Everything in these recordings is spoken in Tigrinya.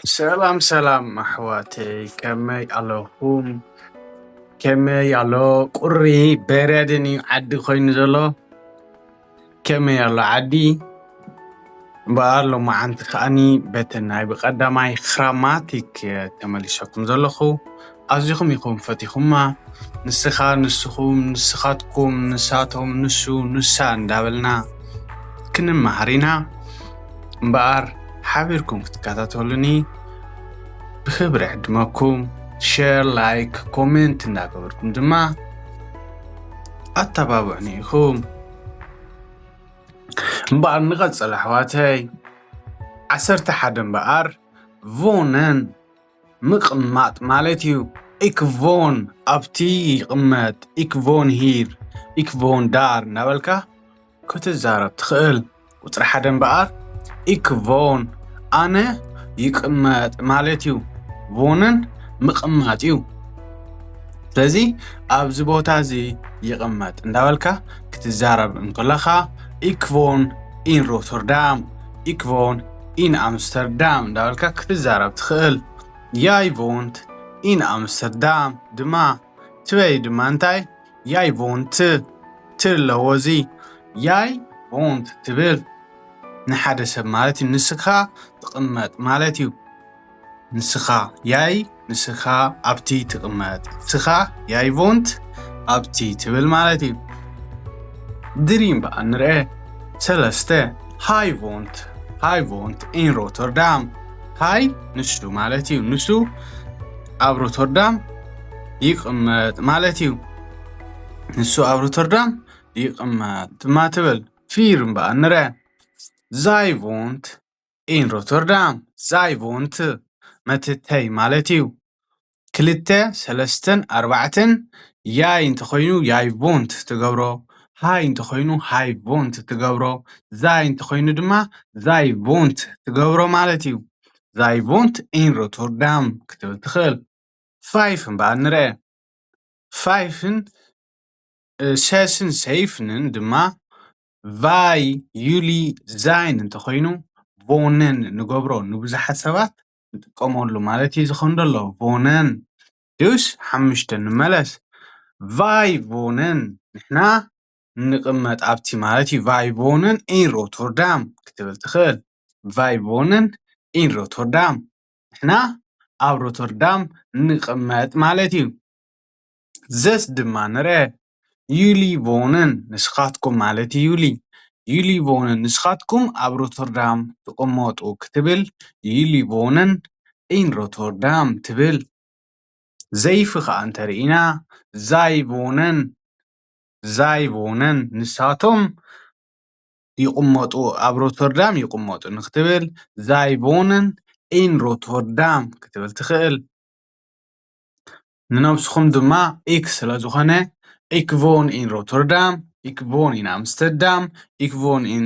ሰላም ሰላም ኣሕዋተይ፣ ከመይ ኣለኹም? ከመይ ኣሎ? ቁሪ በረድን እዩ ዓዲ ኮይኑ ዘሎ። ከመይ ኣሎ ዓዲ? እምበኣር ሎማዓንቲ ከኣኒ በቲ ናይ ብቐዳማይ ክራማቲክ ተመሊሰኩም ዘለኹ። ኣዚኹም ኢኹም ፈቲኹማ። ንስኻ፣ ንስኹም፣ ንስኻትኩም፣ ንሳቶም፣ ንሱ፣ ንሳ እንዳበልና ክንመሃር ኢና። እምበኣር ሓቢርኩም ክትከታተሉኒ ብኽብሪ ዕድመኩም፣ ሸር፣ ላይክ፣ ኮሜንት እንዳገበርኩም ድማ ኣተባብዑኒ ኢኹም። እምበኣር ንቐጽል ኣሕዋተይ። ዓሰርተ ሓደ እምበኣር፣ ቮነን ምቕማጥ ማለት እዩ። ኢክ ቮን ኣብቲ ይቕመጥ፣ ኢክ ቮን ሂር፣ ኢክ ቮን ዳር እናበልካ ክትዛረብ ትኽእል። ቁጽሪ ሓደ እምበኣር፣ ኢክ ቮን ኣነ ይቕመጥ ማለት እዩ። ቮነን ምቕማጥ እዩ። ስለዚ ኣብዚ ቦታ እዚ ይቕመጥ እንዳበልካ ክትዛረብ እንከለኻ፣ ኢክ ቮን ኢን ሮተርዳም፣ ኢክ ቮን ኢን ኣምስተርዳም እንዳበልካ ክትዛረብ ትኽእል። ያይ ቮንት ኢን ኣምስተርዳም ድማ፣ ትበይ ድማ እንታይ? ያይ ቮንት ት ኣለዎ እዚ። ያይ ቮንት ትብል ንሓደ ሰብ ማለት እዩ። ንስኻ ትቕመጥ ማለት እዩ። ንስኻ ያይ፣ ንስኻ ኣብቲ ትቕመጥ። ንስኻ ያይ ቮንት ኣብቲ ትብል ማለት እዩ። ድሪም በኣ ንርአ። ሰለስተ፣ ሃይ ቮንት፣ ሃይ ቮንት ኢን ሮተርዳም። ሃይ ንሱ ማለት እዩ። ንሱ ኣብ ሮተርዳም ይቕመጥ ማለት እዩ። ንሱ ኣብ ሮተርዳም ይቕመጥ ድማ ትብል። ፊር እምበኣር ንርአ። ዛይ ቮንት ኢን ሮተርዳም። ዛይ ቮንት መትተይ ማለት እዩ። ክልተ፣ ሰለስተን ኣርባዕተን ያይ እንተኾይኑ ያይ ቮንት ትገብሮ። ሃይ እንተኾይኑ ሃይ ቮንት ትገብሮ። ዛይ እንተኾይኑ ድማ ዛይ ቮንት ትገብሮ ማለት እዩ። ዛይ ቮንት ኢን ሮተርዳም ክትብል ትኽእል። ፋይፍ እምበኣር ንርአ። ፋይፍን፣ እ፣ ሰስን ሰይፍንን ድማ ቫይ፣ ዩሊ፣ ዛይን እንተኾይኑ ቮነን ንገብሮ። ንብዙሓት ሰባት ንጥቀመሉ ማለት እዩ። ዝኾን ደሎ ቮነን። ዱስ ሓሙሽተ ንመለስ። ቫይ ቮነን ንሕና ንቕመጥ ኣብቲ ማለት እዩ። ቫይ ቮነን ኢን ሮተርዳም ክትብል ትኽእል። ቫይ ቮነን ኢን ሮተርዳም። ንሕና ኣብ ሮተርዳም ንቕመጥ ማለት እዩ። ዘስ ድማ ንርአ። ዩሊ ቮነን ንስኻትኩም ማለት እዩ። ዩሊ፣ ዩሊ ቮነን ንስኻትኩም ኣብ ሮተርዳም ትቕመጡ ክትብል ዩሊ ቮነን ኢን ሮተርዳም ትብል። ዘይፊ ኸኣ እንተርኢና ዛይ ቮነን፣ ዛይ ቮነን ንሳቶም ይቕመጡ፣ ኣብ ሮተርዳም ይቕመጡ ንክትብል ዛይ ቮነን ኢን ሮተርዳም ክትብል ትኽእል። ንነብስኹም ድማ ኢክ ስለ ዝኾነ፣ ኢክ ቮን ኢን ሮተርዳም፣ ኢክ ቮን ኢን ኣምስተርዳም፣ ኢክ ቮን ኢን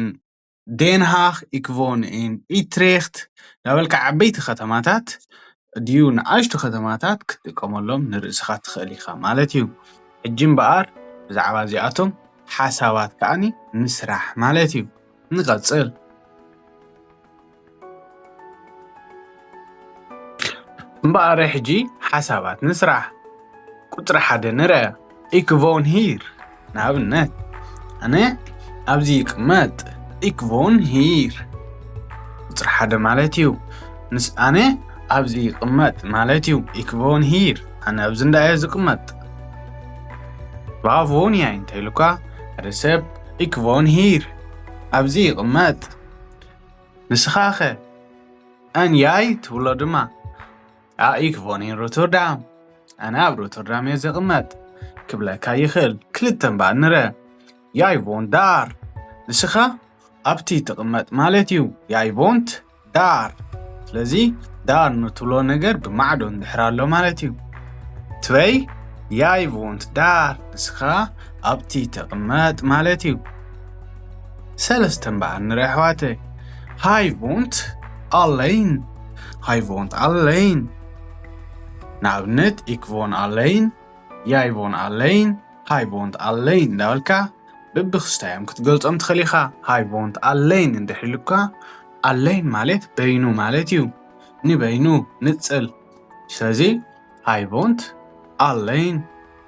ዴንሃክ፣ ኢክ ቮን ኢን ኢትሬክት እናበልካ ዓበይቲ ከተማታት ድዩ ንኣሽቱ ከተማታት ክትጥቀመሎም ንርእስኻ ትኽእል ኢኻ ማለት እዩ። ሕጂ እምበኣር ብዛዕባ እዚኣቶም ሓሳባት ከኣኒ ንስራሕ ማለት እዩ። ንቐጽል። እምበኣር ሕጂ ሓሳባት ንስራሕ። ቁጽሪ ሓደ ንርአ። ኢክ ቮን ሂር። ንኣብነት፣ ኣነ ኣብዚ ይቕመጥ። ኢክ ቮን ሂር። ቁጽሪ ሓደ ማለት እዩ። ንስ-፣ ኣነ ኣብዚ ይቕመጥ ማለት እዩ። ኢክ ቮን ሂር። ኣነ ኣብዚ እንዳ እየ ዝቕመጥ። ዋ ቮን ያይ እንተ ኢሉካ፣ ሓደ ሰብ ኢክ ቮን ሂር። ኣብዚ ይቕመጥ። ንስኻኸ? ኣን ያይ ትብሎ ድማ። ኣ፣ ኢክ ቮን ኢን ሮተርዳም። ኣነ ኣብ ሮተርዳም እየ ዝቕመጥ ክብለካ ይኽእል። ክልተ እምበኣር ንርአ። ያይ ቮን ዳር። ንስኻ ኣብቲ ትቕመጥ ማለት እዩ። ያይ ቮንት ዳር። ስለዚ ዳር ንትብሎ ነገር ብማዕዶ እንድሕር ኣሎ ማለት እዩ። ትበይ ያይ ቮንት ዳር። ንስኻ ኣብቲ ትቕመጥ ማለት እዩ። ሰለስተ እምበኣር ንርአ ኣሕዋተይ። ሃይ ቮንት ኣለይን። ሃይ ቮንት ኣለይን። ንኣብነት፣ ኢክ ቮን ኣለይን፣ ያይ ቮን ኣለይን፣ ሃይ ቮንት ኣለይን እንዳበልካ በብክስታዮም ክትገልጾም ትኽእል ኢኻ። ሃይ ቮንት ኣለይን እንድሕር ኢሉካ፣ ኣለይን ማለት በይኑ ማለት እዩ። ንበይኑ ንጽል። ስለዚ ሃይ ቮንት ኣሌን፣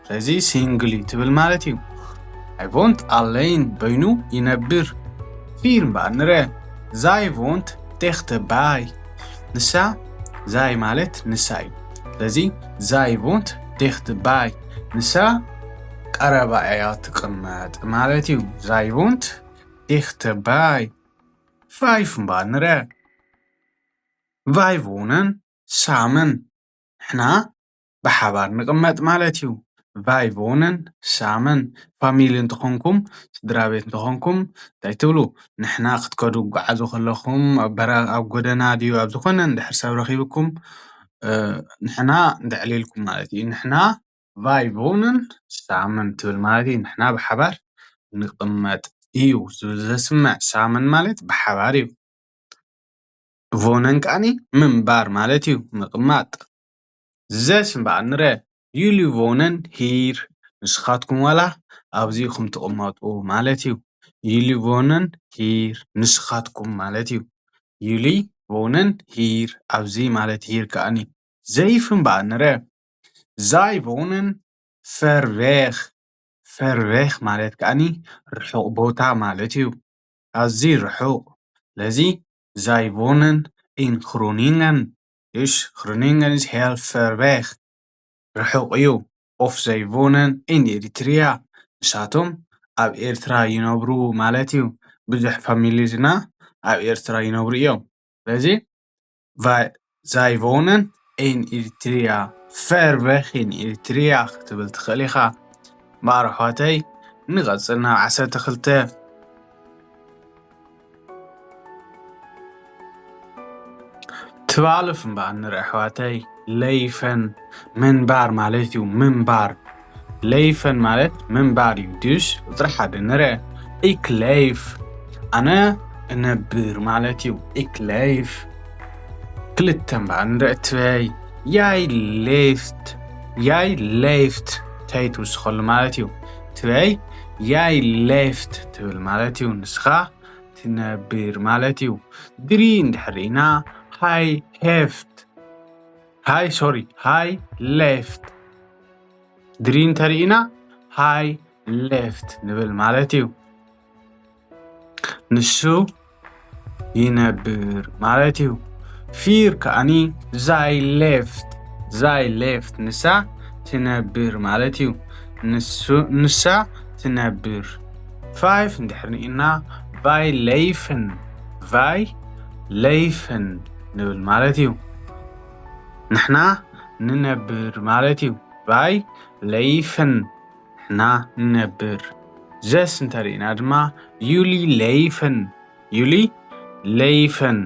ስለዚ ሲንግል እዩ ትብል ማለት እዩ። ሃይ ቮንት ኣሌን በይኑ ይነብር። ፊር እምበኣር ንርአ። ዛይ ቮንት ዴክተ ባይ፣ ንሳ፣ ዛይ ማለት ንሳ እዩ። ስለዚ ዛይ ቮንት ዴክተ ባይ፣ ንሳ ቀረባ እያ ትቕመጥ ማለት እዩ። ዛይ ቮንት ዴክተ ባይ። ፋይፍ እምበኣር ንርአ። ቫይ ቮነን ሳመን፣ ንሕና ብሓባር ንቕመጥ ማለት እዩ። ቫይ ቮነን ሳመን፣ ፋሚሊ እንተኾንኩም፣ ስድራ ቤት እንተኾንኩም፣ እንታይ ትብሉ? ንሕና ክትከዱ፣ ክትጓዓዙ ከለኹም፣ ኣብ በራ-፣ ኣብ ጎደና ድዩ ኣብ ዝኾነ እንድሕር ሰብ ረኺብኩም፣ እ፣ ንሕና እንተዕሊልኩም ማለት እዩ። ንሕና ቫይ ቮነን ሳመን ትብል ማለት እዩ። ንሕና ብሓባር ንቕመጥ እዩ ዝብል ዘስምዕ፣ ሳመን ማለት ብሓባር እዩ። ቮነን ከኣኒ ምንባር ማለት እዩ፣ ምቕማጥ። ዘስ እምበኣር ንረ፣ ዩሊ ቮነን ሂር፣ ንስኻትኩም ዋላ ኣብዚ ኢኹም ትቕመጡ ማለት እዩ። ዩሊ ቮነን ሂር፣ ንስኻትኩም ማለት እዩ። ዩሊ ቮነን ሂር፣ ኣብዚ ማለት ሂር ከኣኒ። ዘይፍ እምበኣር ንረ፣ ዛይ ቮነን ፈርቬኽ፣ ፈርቬኽ ማለት ከኣኒ ርሑቕ ቦታ ማለት እዩ። ኣዝዩ ርሑቕ። ስለዚ ዛይ ቮነን ኢን ግሩኒንገን፣ እሽ፣ ግሩኒንገን ኢዝ ሄል ፈርቬኽ፣ ርሑቕ እዩ። ኦፍ ዛይ ቮነን ኢን ኤሪትሪያ፣ ንሳቶም ኣብ ኤርትራ ይነብሩ ማለት እዩ። ብዙሕ ፋሚሊዝና ኣብ ኤርትራ ይነብሩ እዮም። ስለዚ ቫ-፣ ዛይ ቮነን ኢን ኤሪትሪያ፣ ፈርቬኽ ኢን ኤሪትሪያ ክትብል ትኽእል ኢኻ። እምበኣር ኣሕዋተይ፣ ንቐጽል ናብ ዓሰርተ ክልተ። ትባልፍ እምበኣር ንርኢ ኣሕዋተይ፣ ለይፈን ምንባር ማለት እዩ፣ ምንባር። ለይፈን ማለት ምንባር እዩ። ድሽ ቁጽሪ ሓደ ንርአ። ኢክ ለይፍ፣ ኣነ እነብር ማለት እዩ። ኢክ ለይፍ። ክልተ እምበኣር ንርአ። ትበይ፣ ያይ ሌፍት፣ ያይ ሌፍት፣ እንታይ ትውስኸሉ ማለት እዩ። ትበይ፣ ያይ ሌፍት ትብል ማለት እዩ። ንስኻ ትነብር ማለት እዩ። ድሪ እንድሕር ርኢና፣ ሃይ ሄፍት፣ ሃይ፣ ሶሪ፣ ሃይ ሌፍት። ድሪ እንተርኢና፣ ሃይ ሌፍት ንብል ማለት እዩ። ንሱ ይነብር ማለት እዩ። ፊር ከኣኒ ዛይ ሌፍት፣ ዛይ ሌፍት፣ ንሳ ትነብር ማለት እዩ። ንሱ፣ ንሳ ትነብር። ፋይፍ እንድሕር ርኢና፣ ቫይ ሌይፍን፣ ቫይ ሌይፍን ንብል ማለት እዩ። ንሕና ንነብር ማለት እዩ። ቫይ ሌይፍን፣ ንሕና ንነብር። ዘስ እንተርኢና ድማ፣ ዩሊ ሌይፍን፣ ዩሊ ሌይፍን፣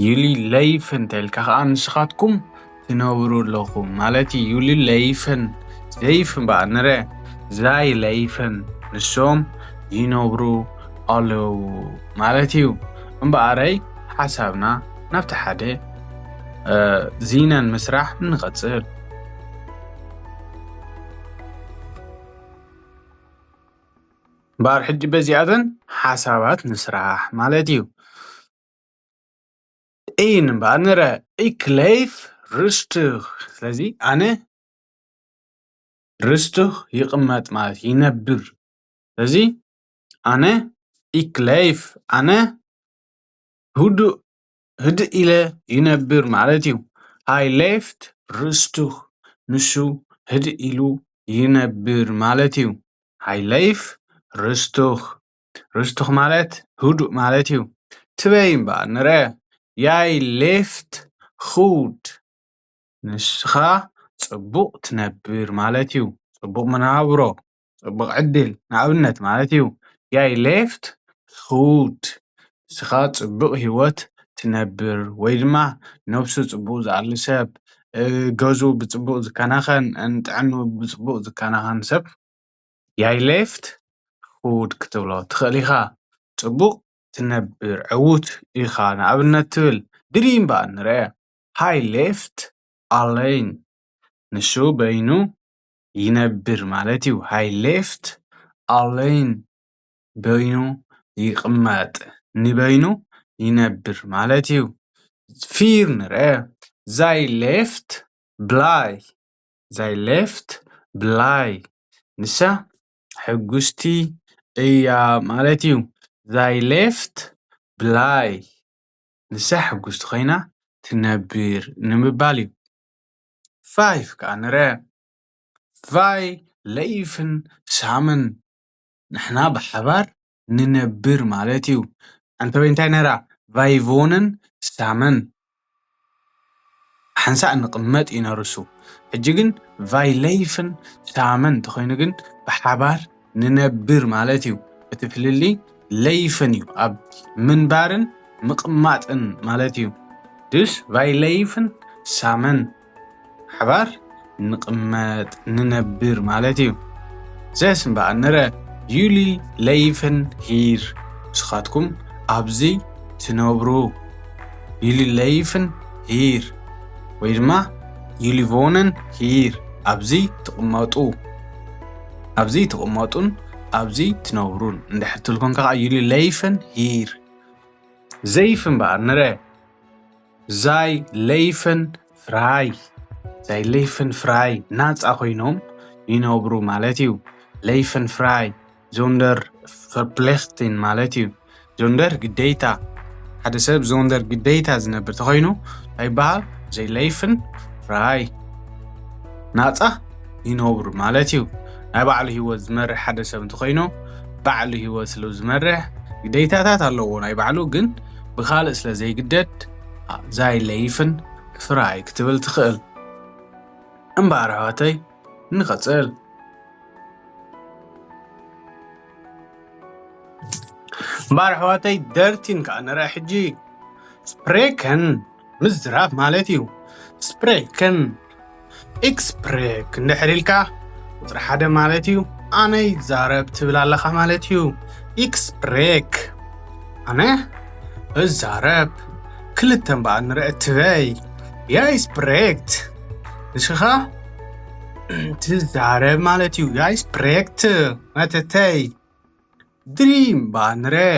ዩሊ ሌይፍን እንተልካ ከኣ ንስኻትኩም ትነብሩ ኣለኹም ማለት እዩ። ዩሊ ሌይፍን፣ ዘይፍ እምበኣር ንረ፣ ዛይ ሌይፍን፣ ንሶም ይነብሩ ኣለዉ ማለት እዩ። እምበኣረይ ሓሳብና ናብቲ ሓደ፣ እ፣ ዚነን ምስራሕ ንቐጽል። እምበኣር ሕጂ በዚኣተን ሓሳባት ንስራሕ ማለት እዩ። ኢን እምበኣር ንረ፣ ኢክ ሌይፍ ሩስቱኽ። ስለዚ ኣነ ሩስቱኽ ይቕመጥ ማለት ይነብር። ስለዚ ኣነ ኢክ ሌይፍ፣ ኣነ ህዱእ፣ ህድእ ኢለ ይነብር ማለት እዩ። ሃይ ሌይፍት ሩስቱኽ፣ ንሱ ህድእ ኢሉ ይነብር ማለት እዩ። ሃይ ሌይፍ ሩስቱኽ፣ ሩስቱኽ ማለት ህዱእ ማለት እዩ። ትበይ እምበኣር ንረ፣ ያይ ሌይፍት ኹድ፣ ንስኻ ጽቡቕ ትነብር ማለት እዩ። ጽቡቕ መነባብሮ፣ ጽቡቕ ዕድል፣ ንኣብነት ማለት እዩ። ያይ ሌይፍት ኹድ፣ ንስኻ ጽቡቕ ህይወት ትነብር፣ ወይ ድማ ነብሱ ጽቡቕ ዝኣሊ ሰብ፣ እ፣ ገዝኡ ብጽቡቕ ዝከናኸን፣ ን-፣ ጥዕንኡ ብጽቡቕ ዝከናኸን ሰብ፣ ያይ ሌይፍት ኹድ ክትብሎ ትኽእል ኢኻ። ጽቡቕ ትነብር፣ ዕዉት ኢኻ ንኣብነት ትብል። ድሪ እምበኣር ንርአ። ሃይ ሌይፍት ኣሌን፣ ንሱ በይኑ ይነብር ማለት እዩ። ሃይ ሌይፍት ኣሌን፣ በይኑ ይቕመጥ፣ ንበይኑ ይነብር ማለት እዩ። ፊር ንርአ። Zij leeft blij. Zij leeft blij. ንሳ ሕጉስቲ እያ ማለት እዩ። Zij leeft blij. ንሳ ሕጉስቲ ኮይና ትነብር ንምባል እዩ። ፋይፍ ከዓ ንርአ። Wij leven samen. ንሕና ብሓባር ንነብር ማለት እዩ። ኣንተበይ እንታይ ነራ? Wij wonen samen። ሓንሳእ ንቕመጥ እዩ ነርሱ። ሕጂ ግን Wij leven samen እንተኾይኑ ግን ብሓባር ንነብር ማለት እዩ። እቲ ፍልልይ leven እዩ፣ ኣብ ምንባርን ምቕማጥን ማለት እዩ። Dus wij leven samen. ሓባር ንቕመጥ፣ ንነብር ማለት እዩ። Zes እምበኣር ንርአ። Jullie leven hier. ንስኻትኩም ኣብዚ ትነብሩ። Jullie leven hier. ወይ ድማ Jullie wonen hier. ኣብዚ ትቕመጡ። ኣብዚ ትቕመጡን ኣብዚ ትነብሩን እንድሕር ትብል ኮንካ ከዓ Jullie leven hier. Zeven እምበኣር ንርአ። Zij leven vrij. Zij leven vrij. ናጻ ኮይኖም ይነብሩ ማለት እዩ። Leven vrij. Zonder verplichting ማለት እዩ። Zonder ግዴታ። ሓደ ሰብ zonder ግዴታ ዝነብር ተኾይኑ እንታይ ይበሃል? Zij leven vrij. ናጻ ይነብሩ ማለት እዩ። ናይ ባዕሉ ህይወት ዝመርሕ ሓደ ሰብ እንተኾይኑ፣ ባዕሉ ህይወት ስለ ዝመርሕ፣ ግዴታታት ኣለዎ ናይ ባዕሉ፣ ግን ብኻልእ ስለ ዘይግደድ፣ Zij leven vrij ክትብል ትኽእል። እምበኣር ኣሕዋተይ፣ ንቐጽል። እምበኣር ኣሕዋተይ፣ ደርቲን ከኣ ንርኣ ሕጂ። Spreken ምዝራብ ማለት እዩ። Spreken። Ik spreek እንድሕር ኢልካ ቁጽሪ ሓደ ማለት እዩ። ኣነ ይዛረብ ትብል ኣለኻ ማለት እዩ። Ik spreek። ኣነ እዛረብ። ክልተ እምበኣር ንርአ። Twee። Jij spreekt። ንስኻ ትዛረብ ማለት እዩ። Jij spreekt። መተተይ። Drie እምበኣር ንርአ።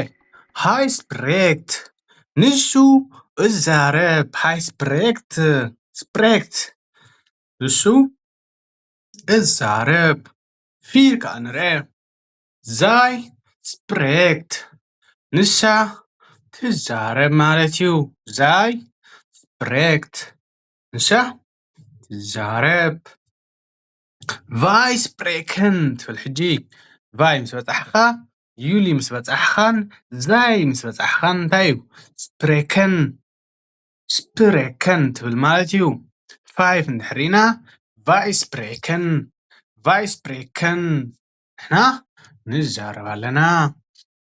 Hij spreekt። ንሱ እዛረብ። Hij spreekt. Spreekt። ንሱ እዛረብ። ፊር ከኣ ንርአ። Zij spreekt። ንሳ ትዛረብ ማለት እዩ። Zij spreekt። ንሳ ትዛረብ። Wij spreken ትብል። ሕጂ Wij ምስ በጻሕኻ፣ Jullie ምስ በጻሕኻን፣ Zij ምስ በጻሕኻን እንታይ እዩ? Spreken። Spreken ትብል ማለት እዩ። Vijf እንድሕር ኢና፣ Wij spreken። Wij spreken። ንሕና ንዛረብ ኣለና።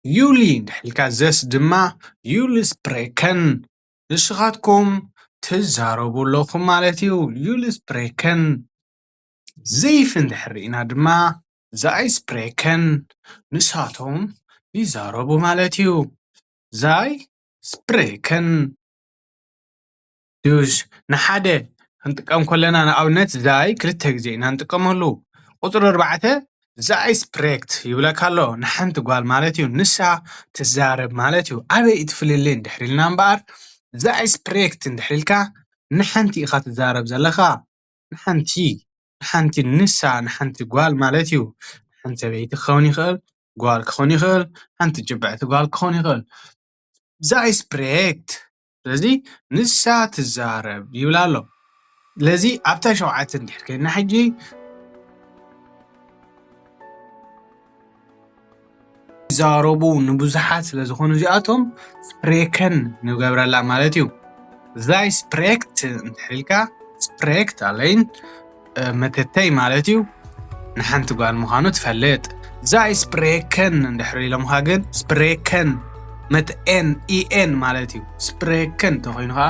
Jullie እንድሕር ኢልካ፣ Zes ድማ፣ Jullie spreken። ንስኻትኩም ትዛረቡ ኣለኹም ማለት እዩ። Jullie spreken። Zeven እንድሕር ርኢና ድማ፣ Zij spreken። ንሳቶም ይዛረቡ ማለት እዩ። Zij spreken። Dus ንሓደ ክንጥቀም ከለና፣ ንኣብነት፣ Zij ክልተ ግዜ ኢና ንጥቀመሉ። ቁጽሪ ኣርባዕተ፣ Zij spreekt ይብለካ ኣሎ፣ ንሓንቲ ጓል ማለት እዩ። ንሳ ትዛረብ ማለት እዩ። ኣበይ እቲ ፍልልይ እንድሕር ኢልና እምበኣር፣ Zij spreekt እንድሕር ኢልካ፣ ንሓንቲ ኢኻ ትዛረብ ዘለኻ። ንሓንቲ፣ ንሓንቲ፣ ንሳ ንሓንቲ ጓል ማለት እዩ። ሓንቲ ሰበይቲ ክኸውን ይኽእል፣ ጓል ክኸውን ይኽእል፣ ሓንቲ ጭብዕቲ ጓል ክኸውን ይኽእል። Zij spreekt። ስለዚ ንሳ ትዛረብ ይብል ኣሎ። ስለዚ ኣብታ ሸውዓተ እንድሕር ከይድና ሕጂ፣ ይዛረቡ ንብዙሓት ስለ ዝኾኑ እዚኣቶም spreken ንገብረላ ማለት እዩ። Zij spreekt እንድሕር ኢልካ፣ spreekt alleen፣ እ፣ መተተይ ማለት እዩ። ንሓንቲ ጓል ምዃኑ ትፈልጥ። Zij spreken እንድሕር ኢሎምኻ ግን፣ spreken፣ መት ኤን፣ ኢ ኤን ማለት እዩ። Spreken እንተኾይኑ ኸዓ፣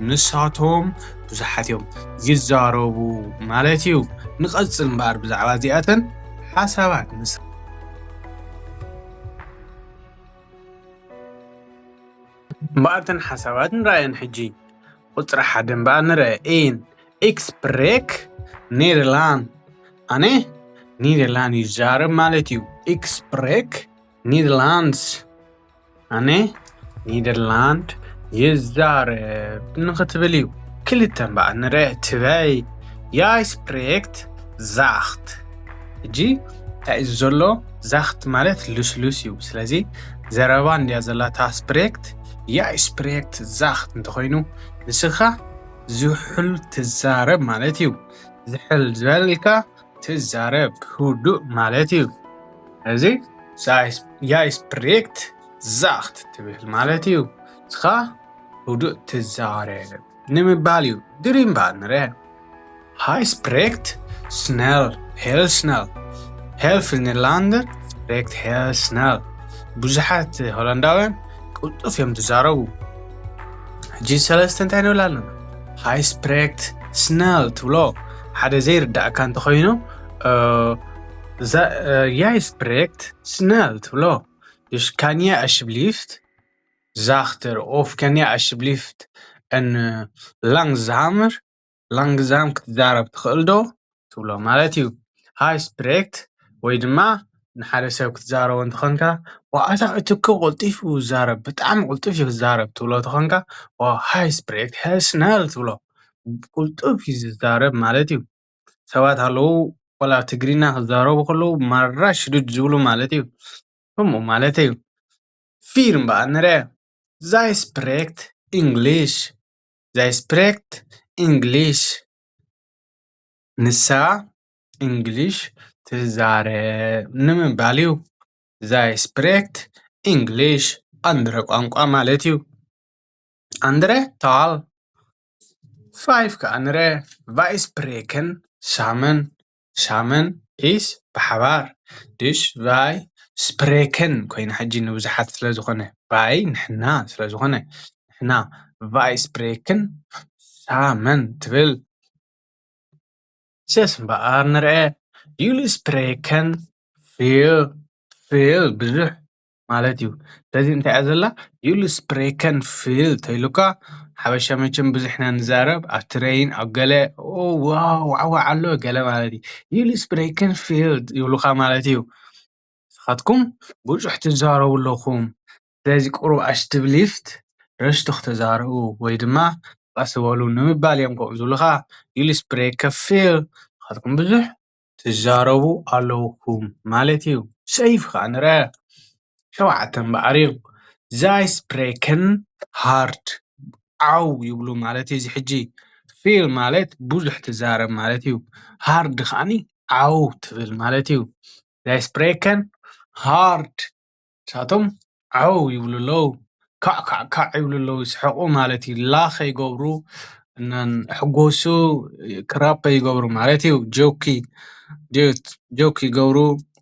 ንሳቶም ብዙሓት እዮም፣ ይዛረቡ ማለት እዩ። ንቐጽል እምበኣር ብዛዕባ እዚኣተን ሓሳባት ንስ-፣ እምበኣር እተን ሓሳባት ንረኣየን ሕጂ። ቁጽሪ ሓደ እምበኣር ንርአ። Een፣ ik spreek Nederland። ኣነ ኒደርላንድ ይዛረብ ማለት እዩ። Ik spreek Nederlands። ኣነ ኒደርላንድ ይዛረብ ንኽትብል እዩ። ክልተ እምበኣር ንርአ። ትበይ፣ ያ ስፕሬክት ዛኽት። ሕጂ እንታይ እዩ ዘሎ? ዛኽት ማለት ልስሉስ እዩ። ስለዚ ዘረባ እንድያ ዘላታ ስፕሬክት፣ ያ ስፕሬክት ዛኽት እንተኾይኑ ንስኻ ዝሑል ትዛረብ ማለት እዩ። ዝሕል ዝበልካ ትዛረብ ህዱእ ማለት እዩ። እዚ ያ ስፕሬክት ዛኽት ትብል ማለት እዩ። ንስኻ ህዱእ ትዛረብ ንምባል እዩ። ድሪም እምበኣር ንርአ። ሃይ ስፕሬክት ስነል፣ ሄል ስነል፣ ሄል ፊንላንደር ስፕሬክት ሄል ስነል። ብዙሓት ሆላንዳውያን ቅልጡፍ እዮም ዝዛረቡ። ሕጂ ሰለስተ እንታይ ንብል ኣለና? ሃይ ስፕሬክት ስነል ትብሎ ሓደ ዘይርዳእካ እንተኾይኑ፣ ያ ስፕሬክት ስነል ትብሎ። Dus kan je alsjeblieft zachter of kan je alsjeblieft een langzamer langzaam ክትዛረብ ትኽእል ዶ ትብሎ ማለት እዩ። ሃይ ስፕሬክት ወይ ድማ ንሓደ ሰብ ክትዛረቦ እንተኾንካ፣ ዋኣታ እቲ እኮ ቀልጢፉ ይዛረብ፣ ብጣዕሚ ቅልጡፍ እዩ ክዛረብ ትብሎ ተኾንካ፣ ሃይ ስፕሬክት ሄል ስነል ትብሎ። ቅልጡፍ እዩ ዝዛረብ ማለት እዩ። ሰባት ኣለዉ፣ ወላ ትግርኛ ክዛረቡ ከለዉ ማራ ሽዱድ ዝብሉ ማለት እዩ። ከምኡ ማለት እዩ። ፊር እምበኣር ንርአ። ዛይ ስፕሬክት ኢንግሊሽ። ዛይ ስፕሬክት ኢንግሊሽ። ንሳ እንግሊሽ ትዛረብ ንምባል እዩ። ዛይ ስፕሬክት ኢንግሊሽ ኣንድረ ቋንቋ ማለት እዩ። ኣንድረ ታል። ፋይፍ ከኣ ንርአ። ቫይ ስፕሬክን ሳመን። ሳመን ኢስ ብሓባር። ድሽ ቫይ ስፕሬክን ኮይና ሕጂ ንብዙሓት ስለ ዝኾነ፣ ቫይ ንሕና ስለ ዝኾነ፣ ንሕና ቫይ ስፕሬክን ሳመን ትብል። ሰስ እምበኣር ንርአ። ዩል ስፕሬክን ፊል። ፊል ብዙሕ ማለት እዩ። ስለዚ እንታይ እያ ዘላ? ዩል ስፕሬክን ፊል ተይሉካ፣ ሓበሻ መቸም ብዙሕ ኢና ንዛረብ፣ ኣብ ትሬይን፣ ኣብ ገለ፣ ኦ፣ ዋው፣ ዋዕዋዕ ኣሎ፣ ገለ ማለት እዩ። ዩል ስፕሬክን ፊል ይብሉኻ ማለት እዩ። ንስኻትኩም ብዙሕ ትዛረቡ ኣለኹም። ስለዚ ቁሩብ ኣሽትብሊፍት ረሽቱ ክተዛረቡ ወይ ድማ ቀስ በሉ ንምባል እዮም ከምኡ ዝብሉኻ። ዩል ስፕሬክን ፊል፣ ንስኻትኩም ብዙሕ ትዛረቡ ኣለውኩም ማለት እዩ። ሰይፍ ከኣ ንርአ። ሸውዓተ እምበኣር እዩ። ዛይ ስፕሬክን ሃርድ፣ ዓው ይብሉ ማለት እዩ። እዚ ሕጂ ፊል ማለት ብዙሕ ትዛረብ ማለት እዩ። ሃርድ ከኣኒ ዓው ትብል ማለት እዩ። ዛይ ስፕሬክን ሃርድ፣ ንሳቶም ዓው ይብሉ ኣለዉ። ካዕ ካዕ ካዕ ይብሉ ኣለዉ፣ ይስሕቑ ማለት እዩ። ላኸ ይገብሩ፣ እናን ሕጎሱ፣ ክራፐ ይገብሩ ማለት እዩ። ጆኪ፣ ጆክ፣ ጆክ ይገብሩ፣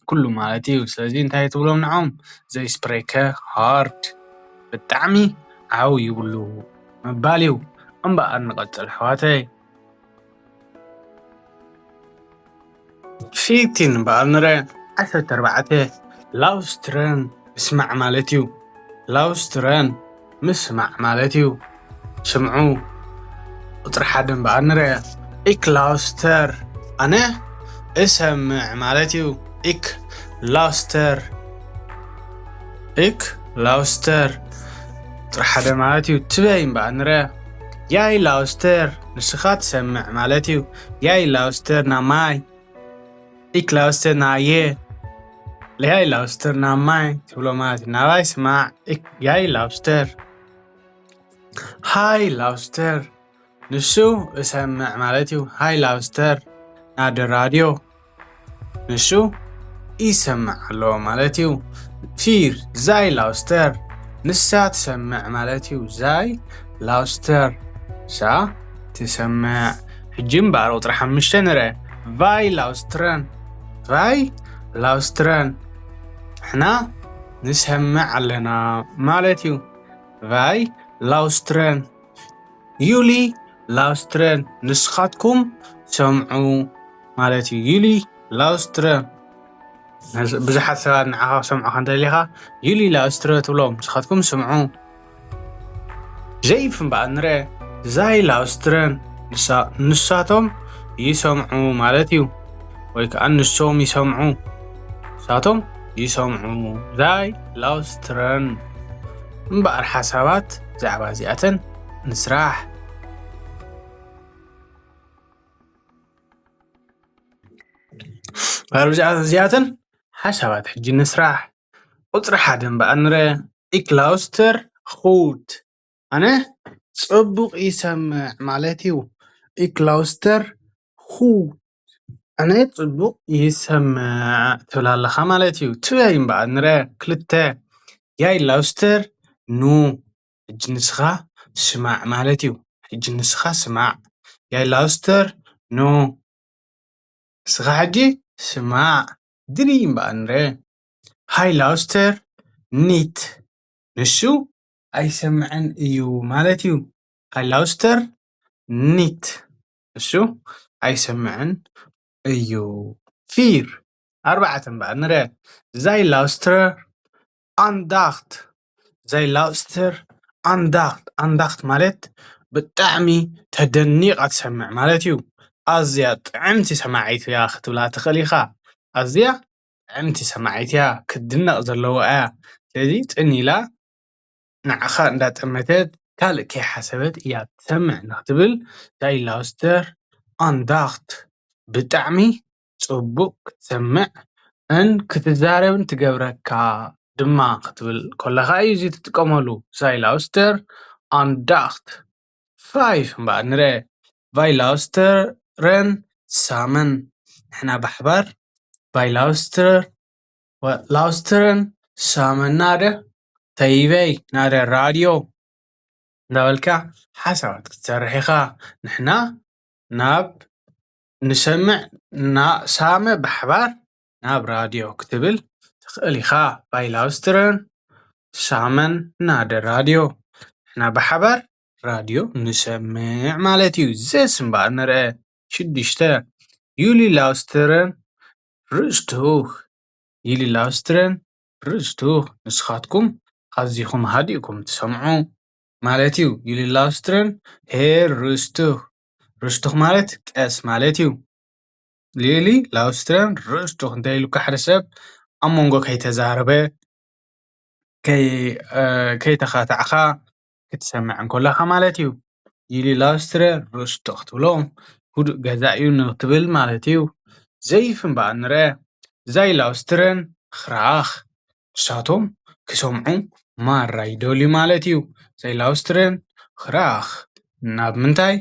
ኩሉ ማለት እዩ። ስለዚ እንታይ ትብሎም ንዖም? ዘይ ስፕሬከ ሃርድ፣ ብጣዕሚ ዓው ይብሉ ምባል እዩ። እምበኣር ንቐጽል ኣሕዋተይ። ፊፍቲን እምበኣር ንርአ። ዓሰርተ ኣርባዕተ፣ ላውስትረን ምስማዕ ማለት እዩ። ላውስትረን ምስማዕ ማለት እዩ። ስምዑ። ቁጽሪ ሓደ እምበኣር ንርአ። ኢክ ላውስተር፣ ኣነ እሰምዕ ማለት እዩ። ኢክ ላውስተር፣ ኢክ ላውስተር። ቁጽሪ ሓደ ማለት እዩ። ትበይ እምበኣር ንርአ። ያይ ላውስተር፣ ንስኻ ትሰምዕ ማለት እዩ። ያይ ላውስተር ና ማይ። ኢክ ላውስተር ና የ። ያይ ላውስተር ና ማይ ትብሎ ማለት እዩ። ናባይ ስማዕ። ኢክ፣ ያይ ላውስተር። ሃይ ላውስተር፣ ንሱ እሰምዕ ማለት እዩ። ሃይ ላውስተር፣ ና ደ ራድዮ። ንሱ ይሰምዕ ኣሎ ማለት እዩ። ፊር፣ ዛይ ላውስተር፣ ንሳ ትሰምዕ ማለት እዩ። ዛይ ላውስተር፣ ንሳ ትሰምዕ። ሕጂ እምበኣር ቁጽሪ ሓሙሽተ ንርአ። ቫይ ላውስትረን፣ ቫይ ላውስትረን፣ ንሕና ንሰምዕ ኣለና ማለት እዩ። ቫይ ላውስትረን፣ ዩሊ ላውስትረን፣ ንስኻትኩም ሰምዑ ማለት እዩ። ዩሊ ላውስትረን፣ ብዙሓት ሰባት ንዓኻ ክሰምዑኻ እንተደሊኻ፣ ዩሊ ላውስትረ ትብሎም፣ ንስኻትኩም ስምዑ። ጀይፍ እምበኣር ንርአ፣ ዛይ ላውስትረን፣ ንሳ-፣ ንሳቶም ይሰምዑ ማለት እዩ። ወይ ከኣ ንሶም ይሰምዑ፣ ንሳቶም ይሰምዑ። ዛይ ላውስትረን። እምበኣር ሓሳባት ብዛዕባ እዚኣተን ንስራሕ። ብዛዕባ እዚኣተን ሓሳባት ሕጂ ንስራሕ። ቁፅሪ ሓደ እምበኣር ንረ። Ik luister goed. ኣነ ጽቡቕ ይሰምዕ ማለት እዩ። Ik luister goed. ኣነ ጽቡቕ ይሰምዕ ትብል ኣለኻ ማለት እዩ። ትበይ እምበኣር ንረ። ክልተ። Jij luister nu. ሕጂ ንስኻ ስማዕ ማለት እዩ። ሕጂ ንስኻ ስማዕ። Jij luister nu. ንስኻ ሕጂ ስማዕ። Drie እምበኣር ንረ። Hij luister niet. ንሱ ኣይሰምዕን እዩ ማለት እዩ። Hij luister niet. ንሱ ኣይሰምዕን እዩ። Vier. ኣርባዕተ እምበኣር ንረ። Zij luistert aandacht. Zij luistert aandacht. Aandacht ማለት ብጣዕሚ ተደኒቓ ትሰምዕ ማለት እዩ። ኣዝያ ጥዕምቲ ሰማዒት እያ ክትብላ ትኽእል ኢኻ። ኣዝያ ጥዕምቲ ሰማዒት እያ፣ ክትድነቕ ዘለዎ እያ። ስለዚ ጽን ኢላ ንዓኻ እንዳጠመተት ካልእ ከይሓሰበት እያ ትሰምዕ ንክትብል። Zij luistert aandacht. ብጣዕሚ ጽቡቕ ክትሰምዕን ክትዛረብን ትገብረካ ድማ ክትብል ከለኻ እዩ እዚ ትጥቀመሉ። Zij luistert aandacht. Vijf እምበኣር ንረ። Wij luisteren samen. ንሕና ብሓባር። Wij luisteren, we luisteren samen naar de tv, naar de radio. እንዳበልካ ሓሳባት ክትሰርሕ ኢኻ። ንሕና ናብ ንሰምዕ፣ ና-፣ ሳመ ብሓባር ናብ ራድዮ ክትብል ትኽእል ኢኻ። Wij luisteren samen naar de radio. ንሕና ብሓባር ራድዮ ንሰምዕ ማለት እዩ። Zes እምበኣር ንርአ። ሽዱሽተ። Jullie luisteren rustig. Jullie luisteren rustig. ንስኻትኩም ኣዚኹም ሃዲእኩም ትሰምዑ ማለት እዩ። Jullie luisteren heel rustig. Rustig ማለት ቀስ ማለት እዩ። Jullie luisteren rustig እንተ ኢሉካ ሓደ ሰብ ኣብ መንጎ ከይተዛረበ፣ ከይ-፣ እ፣ ከይተኻታዕኻ ክትሰምዕ እንከለኻ ማለት እዩ። Jullie luisteren rustig ክትብሎ ህዱእ ገዛ እዩ ንክትብል ማለት እዩ። Zeven እምበኣር ንርአ። Zij luisteren graag. ንሳቶም ክሰምዑ ማራ ይደልዩ ማለት እዩ። Zij luisteren graag. ናብ ምንታይ?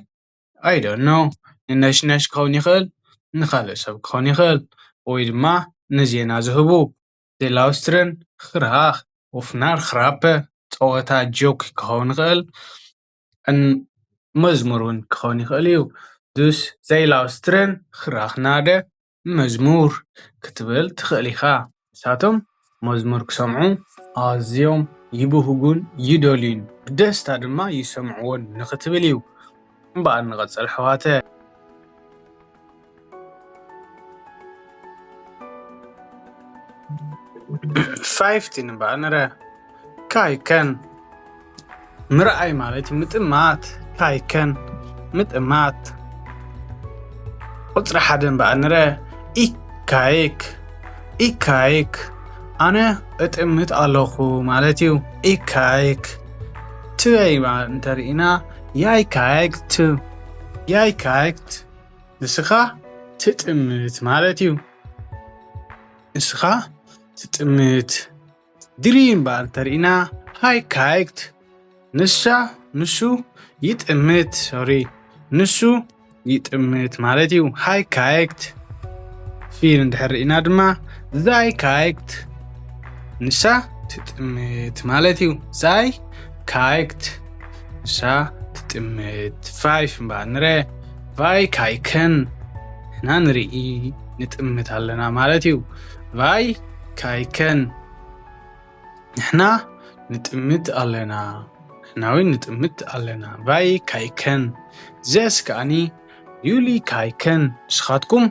I don't know። ንነሽነሽ ክኸውን ይኽእል፣ ንኻልእ ሰብ ክኸውን ይኽእል፣ ወይ ድማ ንዜና ዝህቡ። Zij luisteren graag. Of naar grappen, ጸወታ፣ ጆክ ክኸውን ይኽእል፣ እን-፣ መዝሙር እውን ክኸውን ይኽእል እዩ። Dus zij luisteren graag naar de መዝሙር ክትብል ትኽእል ኢኻ። ንሳቶም መዝሙር ክሰምዑ ኣዝዮም ይብህጉን ይደልዩን፣ ብደስታ ድማ ይሰምዕዎን ንኽትብል እዩ። እምበኣር ንቐጽል ኣሕዋተ። Vijftien እምበኣር ንረ። Kijken. ምርኣይ ማለት እዩ፣ ምጥማት። Kijken፣ ምጥማት። ቁጽሪ ሓደ እምበኣር ንረ። Ik kijk. Ik kijk. ኣነ እጥምት ኣለኹ ማለት እዩ። Ik kijk. ትበይ እንተርኢና፣ Jij kijkt. Jij kijkt. ንስኻ ትጥምት ማለት እዩ። ንስኻ ትጥምት። Drie እምበኣር እንተርኢና፣ Hij kijkt. ንሳ፣ ንሱ ይጥምት፣ ሶሪ፣ ንሱ ይጥምት ማለት እዩ። Hij kijkt. Vier እንድሕር ርኢና ድማ፣ Zij kijkt. ንሳ ትጥምት ማለት እዩ። Zij kijkt. ንሳ ትጥምት። Vijf እምበኣር ንረ። Wij kijken. ንሕና ንርኢ፣ ንጥምት ኣለና ማለት እዩ። Wij kijken. ንሕና ንጥምት ኣለና። ንሕና እውን ንጥምት ኣለና። Wij kijken. Zes ከኣኒ፣ Jullie kijken. ንስኻትኩም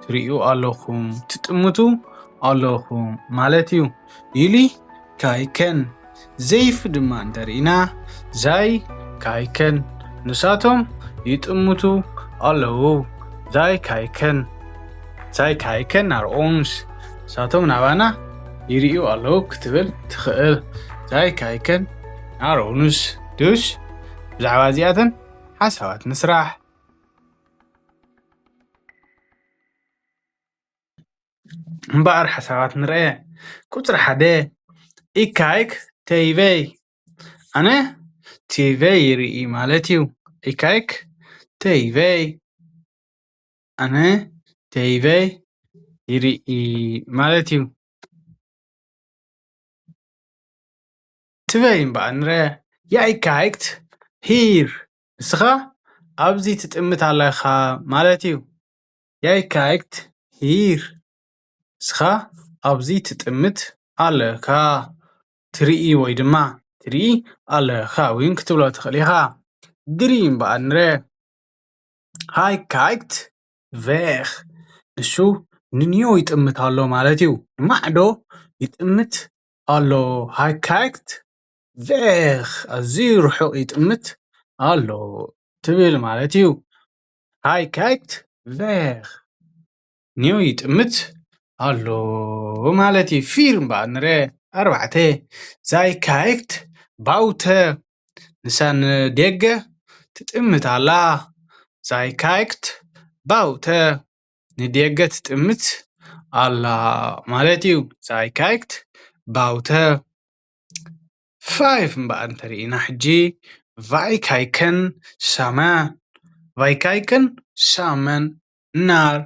ትርእዩ ኣለኹም፣ ትጥምቱ ኣለኹም ማለት እዩ። Jullie kijken. Zeven ድማ እንተርኢና፣ Zij kijken. ንሳቶም ይጥምቱ ኣለዉ። Zij kijken. Zij kijken naar ons. ንሳቶም ናባና ይርእዩ ኣለዉ ክትብል ትኽእል። Zij kijken naar ons. ዱሽ፣ ብዛዕባ እዚኣተን ሓሳባት ንስራሕ። እምበኣር ሓሳባት ንርአ። ቁጽሪ ሓደ፣ ኢካይክ ተይበይ። ኣነ ቲቨይ ይርኢ ማለት እዩ። ኢካይክ ተይበይ። ኣነ ተይበይ ይርኢ ማለት እዩ። ትበይ እምበኣር ንረ፣ ያይካይክት ሂር፣ ንስኻ ኣብዚ ትጥምት ኣለኻ ማለት እዩ። ያይካይክት ሂር፣ ንስኻ ኣብዚ ትጥምት ኣለኻ። ትርኢ ወይ ድማ ትርኢ ኣለኻ፣ ወይ እውን ክትብሎ ትኽእል ኢኻ። ድሪ እምበኣር ንረ፣ ሃይካይክት ቬኽ፣ ንሱ ንንዮ ይጥምት ኣሎ ማለት እዩ። ንማዕዶ ይጥምት ኣሎ። ሃይካይክት ቬኽ፣ ኣዝዩ ርሑቕ ይጥምት ኣሎ ትብል ማለት እዩ። ሃይካይክት ቬኽ፣ ንዮ ይጥምት ኣሎ ማለት እዩ። ፊር እምበኣር ንረ፣ ኣርባዕተ፣ ዛይካይክት ባውተ፣ ንሳ ንደገ ትጥምት ኣላ። ዛይካይክት ባውተ፣ ንደገ ትጥምት ኣላ ማለት እዩ። ዛይካይክት ባውተ። ፋይፍ እምበኣር እንተርኢና ሕጂ፣ ቫይካይከን ሻመን፣ ቫይካይከን ሻመን ናር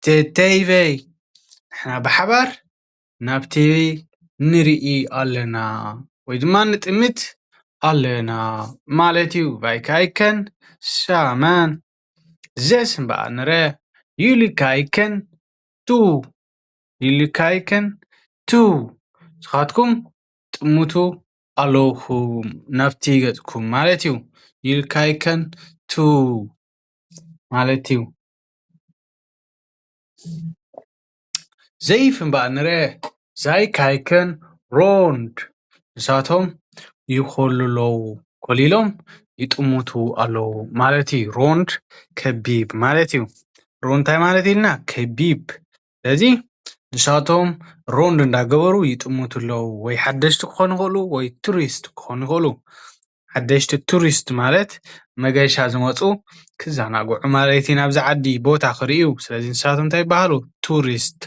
ተ-፣ ተይበይ፣ ንሕና ብሓባር ናብቲ ንርኢ ኣለና ወይ ድማ ንጥምት ኣለና ማለት እዩ። ቫይካይከን ሻመን። ዘስ እምበኣር ንረ፣ ዩሊካይከን ቱ፣ ዩሊካይከን ቱ። ንስኻትኩም ጥምቱ ኣለኹም ናብቲ ገጽኩም ማለት እዩ። ዩሊካይከን ቱ ማለት እዩ። ዘይፍ እምበኣር ንረ፣ ዛይካይከን ሮንድ፣ ንሳቶም ይኮሉ ኣለዉ፣ ኮሊሎም ይጥምቱ ኣለዉ ማለት እዩ። ሮንድ ከቢብ ማለት እዩ። ሮንድ እንታይ ማለት ኢልና? ከቢብ። ስለዚ ንሳቶም ሮንድ እንዳገበሩ ይጥምቱ ኣለዉ፣ ወይ ሓደሽቲ ክኾኑ ይኽእሉ ወይ ቱሪስት ክኾኑ ይኽእሉ። ሓደሽቲ ቱሪስት ማለት መገሻ ዝመፁ ክዘናግዑ ማለት እዩ፣ ናብዚ ዓዲ ቦታ ክርእዩ። ስለዚ ንሳቶም እንታይ ይበሃሉ? ቱሪስት።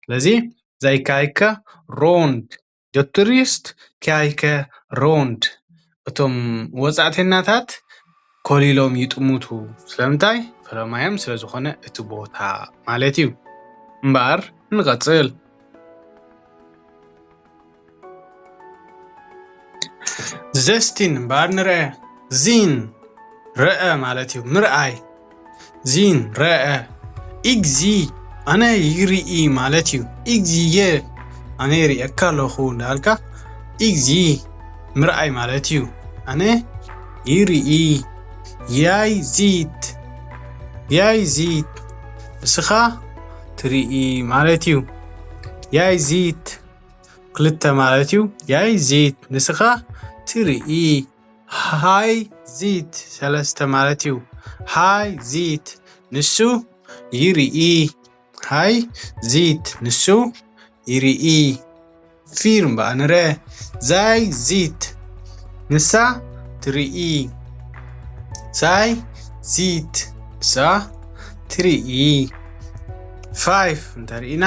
ስለዚ ዛይካይከ ሮንድ፣ ደ ቱሪስት ካይከ ሮንድ። እቶም ወጻእተኛታት ኮሊሎም ይጥምቱ። ስለምንታይ? ፈለማዮም ስለ ዝኾነ እቲ ቦታ ማለት እዩ። እምበኣር ንቐጽል። ዘስቲን እምበኣር ንርአ። ዚን ረአ ማለት እዩ፣ ምርኣይ። ዚን ረአ። ኢግዚ ኣነ ይርኢ ማለት እዩ። ኢግዚ የ ኣነ ይርእየካ ኣለኹ እንዳልካ፣ ኢግዚ ምርኣይ ማለት እዩ። ኣነ ይርኢ። ያይ ዚት፣ ያይ ዚት ንስኻ ትርኢ ማለት እዩ። ያይ ዚት ክልተ ማለት እዩ። ያይ ዚት ንስኻ ትርኢ። ሃይ ዚት ሰለስተ ማለት እዩ። ሃይ ዚት ንሱ ይርኢ። ሃይ ዚት ንሱ ይርኢ። ፊር እምበኣር ንረ። ዛይ ዚት ንሳ ትርኢ። ዛይ ዚት ንሳ ትርኢ። ፋይፍ እንተርኢና፣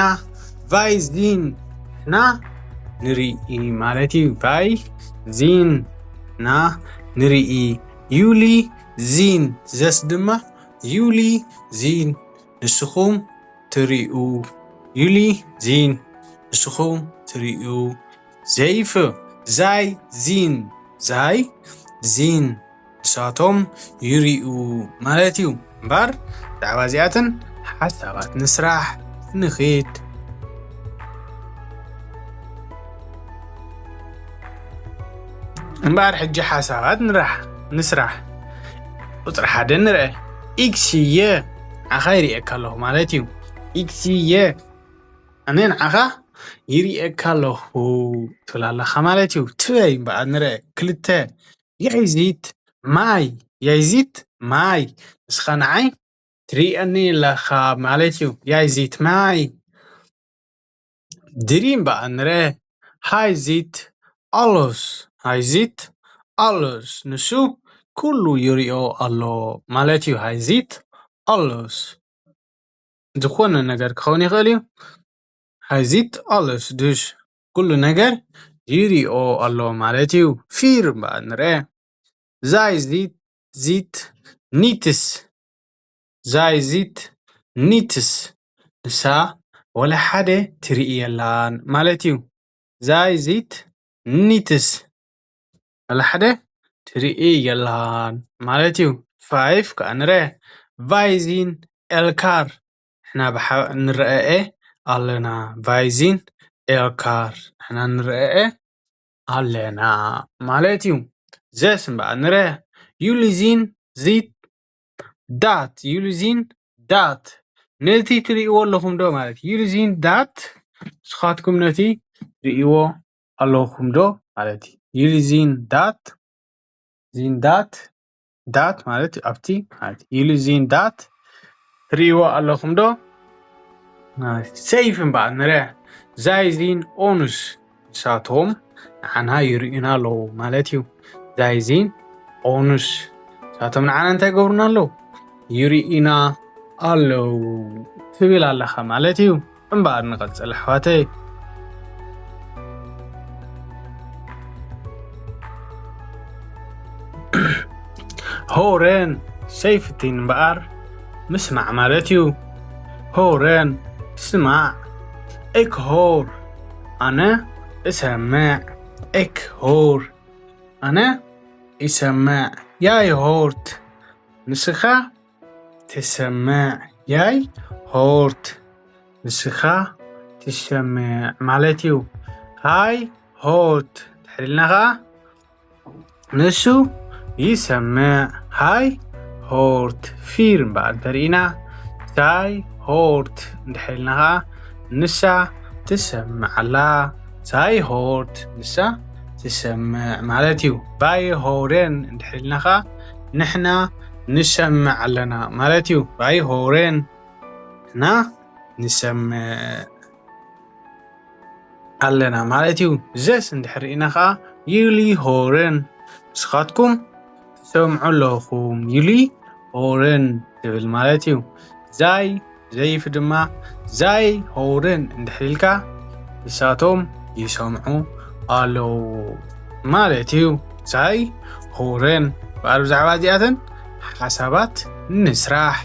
ቫይ ዚን ንሕና ንርኢ ማለት እዩ። ቫይ ዚን ንሕና ንርኢ። ዩሊ ዚን ዘስ ድማ ዩሊ ዚን ንስኹም ትርእዩ። ዩሊ ዚን ንስኹም ትርእዩ። ዘይፍ ዛይ ዚን፣ ዛይ ዚን ንሳቶም ይርእዩ ማለት እዩ። እምበኣር ብዛዕባ እዚኣተን ሓሳባት ንስራሕ፣ ንኺድ። እምበኣር ሕጂ ሓሳባት ንራሕ-፣ ንስራሕ። ቁጽሪ ሓደ ንርአ። ኢግስየ ንዓኻ ይርእየካ ኣለኹ ማለት እዩ። ኢግስየ ኣነ ንዓኻ ይርእየካ ኣለኹ ትብል ኣለኻ ማለት እዩ። ትበይ እምበኣር ንርአ። ክልተ። ያይዚት ማይ፣ ያይዚት ማይ። ንስኻ ንዓይ ትርእየኒ ኣለኻ ማለት እዩ። ያይዚት ማይ። ድሪ እምበኣር ንርአ። ሃይዚት ኣሎስ፣ ሃይዚት alles ንሱ ኩሉ ይሪኦ ኣሎ ማለት እዩ። Hij ziet alles ዝኾነ ነገር ክኸውን ይኽእል እዩ። Hij ziet alles dus ኩሉ ነገር ይሪኦ ኣሎ ማለት እዩ። Vier እምበኣር ንርአ። Zij ziet, ziet niets. Zij ziet niets. ንሳ ወላ ሓደ ትርኢ የላን ማለት እዩ። Zij ziet niets. ወላ ሓደ ትርኢ የላን ማለት እዩ። Vijf ከኣ ንርአ። Wij zien elkaar. ንሕና ብሓ-፣ ንረኣኤ ኣለና። Wij zien elkaar. ንሕና ንረኣኤ ኣለና ማለት እዩ። Zes እምበኣር ንርአ። Jullie zien, ziet dat. Jullie zien dat. ነቲ ትርእይዎ ኣለኹም ዶ ማለት እዩ። Jullie zien dat. ንስኻትኩም ነቲ ትርእይዎ ኣለኹም ዶ ማለት እዩ። Jullie zien dat. Zien dat. Dat ማለት ኣብቲ ማለት እዩ። Jullie zien dat. ትርእይዎ ኣለኹም ዶ ማለት እዩ። Zeven እምበኣር ንርአ። Zij zien ons. ንሳቶም ንዓና ይርእዩና ኣለዉ ማለት እዩ። Zij zien ons. ንሳቶም ንዓና እንታይ ይገብሩና ኣለዉ? ይርእዩና ኣለዉ ትብል ኣለኻ ማለት እዩ። እምበኣር ንቐጽል ኣሕዋተይ። Horen, seventeen እምበኣር ምስማዕ ማለት እዩ። Horen, ስማዕ። Ik hoor, ኣነ እሰምዕ። Ik hoor, ኣነ ይሰምዕ። Jij hoort, ንስኻ ትሰምዕ። Jij hoort, ንስኻ ትሰምዕ ማለት እዩ። Hij hoort ድሕሪ ኢልና ኸዓ ንሱ ይሰምዕ። Hij hoort. Vier እምበኣር እንተርኢና፣ zij hoort እንድሕር ኢልና ኸዓ ንሳ ትሰምዕ ኣላ። Zij hoort ንሳ ትሰምዕ ማለት እዩ። Wij horen እንድሕር ኢልና ኸዓ ንሕና ንሰምዕ ኣለና ማለት እዩ። Wij horen ንሕና ንሰምዕ ኣለና ማለት እዩ። Zes እንድሕር ርኢና ኸዓ jullie horen ንስኻትኩም ትሰምዑ ኣለኹም። Jullie horen ትብል ማለት እዩ። Zij, ዘይፍ ድማ zij horen እንድሕር ኢልካ ንሳቶም ይሰምዑ ኣለዉ ማለት እዩ። Zij horen። እምበኣር ብዛዕባ እዚኣተን ሓሳባት ንስራሕ።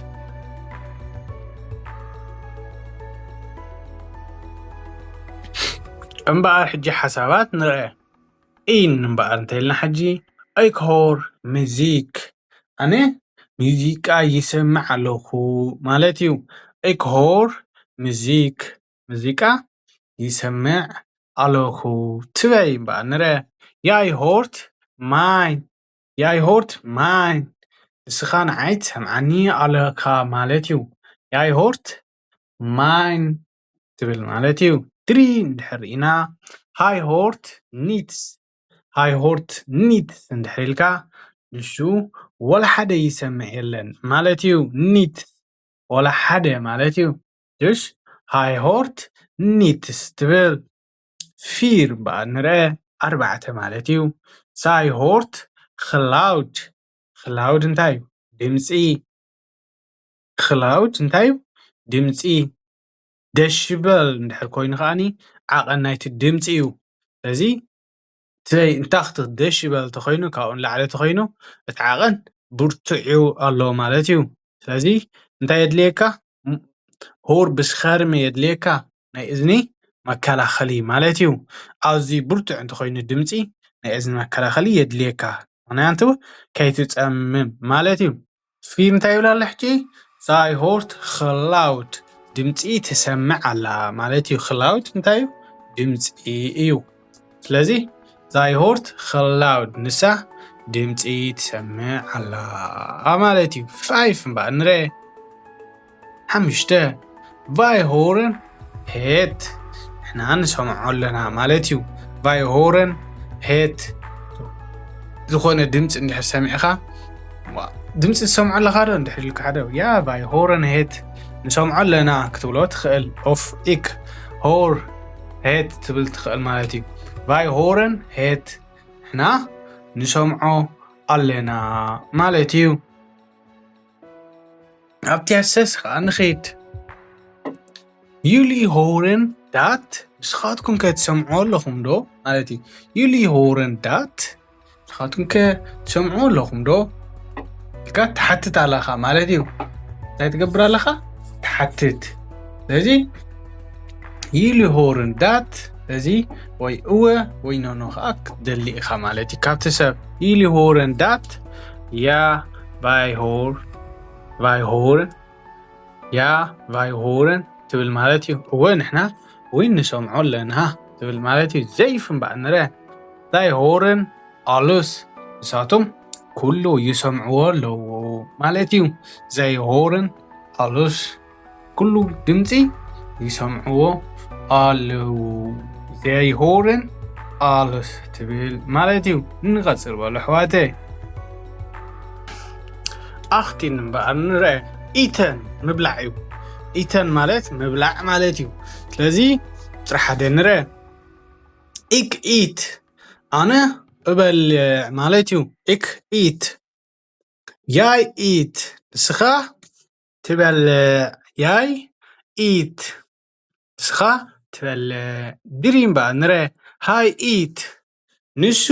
እምበኣር ሕጂ ሓሳባት ንርአ። Een እምበኣር እንተ ኢልና ሕጂ ik hoor muziek፣ ኣነ ሙዚቃ ይሰምዕ ኣለኹ ማለት እዩ። Ik hoor muziek፣ ሙዚቃ ይሰምዕ ኣለኹ። Twee እምበኣር ንርአ። Jij hoort mij. Jij hoort mij. ንስኻ ንዓይ ትሰምዓኒ ኣለኻ ማለት እዩ። Jij hoort mij ትብል ማለት እዩ። Drie እንድሕር ርኢና hij hoort niets። Hij hoort niets እንድሕር ኢልካ ንሱ ወላ ሓደ ይሰምዕ የለን ማለት እዩ። Niets ወላ ሓደ ማለት እዩ። Dus hij hoort niets ትብል። Vier እምበኣር ንርአ፣ ኣርባዕተ ማለት እዩ። Zij hoort geluid። Geluid እንታይ እዩ? ድምፂ። Geluid እንታይ እዩ? ድምፂ። ደሽበል እንድሕር ኮይኑ ከዓኒ ዓቐን ናይቲ ድምፂ እዩ። ስለዚ እንታይ እንታኽቲ ደሽበል ተኾይኑ፣ ካብኡ ንላዕሊ ተኾይኑ እቲ ዓቐን ብርቱዕ እዩ ኣሎ ማለት እዩ። ስለዚ እንታይ የድልየካ? ም-፣ ሆር ብስኸርሚ የድልየካ፣ ናይ እዝኒ መከላኸሊ ማለት እዩ። ኣዝዩ ብርቱዕ እንተኾይኑ ድምፂ ናይ እዝኒ መከላኸሊ የድልየካ፣ ምኽንያቱ ከይትፀምም ማለት እዩ። ፊ እንታይ ይብል ኣሎ ሕጂ? Zij hoort geluid፣ ድምፂ ትሰምዕ ኣላ ማለት እዩ። Geluid እንታይ እዩ? ድምፂ እዩ። ስለዚ zij hoort geluid፣ ንሳ ድምፂ ትሰምዕ ኣላ ማለት እዩ። Vijf እምበኣር ንርአ። ሓሙሽተ፣ Wij horen het፣ ንሕና ንሰምዖ ኣለና ማለት እዩ። Wij horen het። ዝኾነ ድምፂ እንድሕር ሰሚዕኻ፣ ዋ፣ ድምፂ ትሰምዖ ኣለኻ ዶ እንድሕር ኢልካ ሓደ፣ ያ፣ wij horen het፣ ንሰምዖ ኣለና ክትብሎ ትኽእል። Of ik hoor het ትብል ትኽእል ማለት እዩ። Wij horen het፣ ንሕና ንሰምዖ ኣለና ማለት እዩ። ኣብቲ ኣሰስ ከዓ ንኸይድ። Jullie horen dat? ንስኻትኩም ከ ትሰምዑ ኣለኹም ዶ ማለት እዩ። Jullie horen dat? ንስኻትኩም ከ ትሰምዑ ኣለኹም ዶ ኢልካ ትሓትት ኣለኻ ማለት እዩ። እንታይ ትገብር ኣለኻ? ትሓትት። ስለዚ Jullie horen dat? እዚ ወይ እወ ወይ ኖኖ ከዓ ክትደሊ ኢኻ ማለት እዩ። ካብቲ ሰብ Jullie horen dat? Ja, wij hoor, wij horen. Ja, wij horen ትብል ማለት እዩ። እወ ንሕና ወይ ንሰምዖ ኣለና ትብል ማለት እዩ። Zij እምበኣር ንረ Zij horen alles. ንሳቶም ኩሉ ይሰምዕዎ ኣለዉ ማለት እዩ። Zij horen alles. ኩሉ ድምፂ ይሰምዕዎ ኣለዉ። Zij horen alles ትብል ማለት እዩ። ንቐፅል በሉ ኣሕዋተይ። Achttien እምበኣር ንረ Eten ምብላዕ እዩ። Eten ማለት ምብላዕ ማለት እዩ። ስለዚ ቁፅሪ ሓደ ንረ Ik eet ኣነ እበልዕ ማለት እዩ። Ik eet. Jij eet ንስኻ ትበልዕ። Jij eet ንስኻ ትበልዕ። Drie እምበኣር ንረ Hij eet ንሱ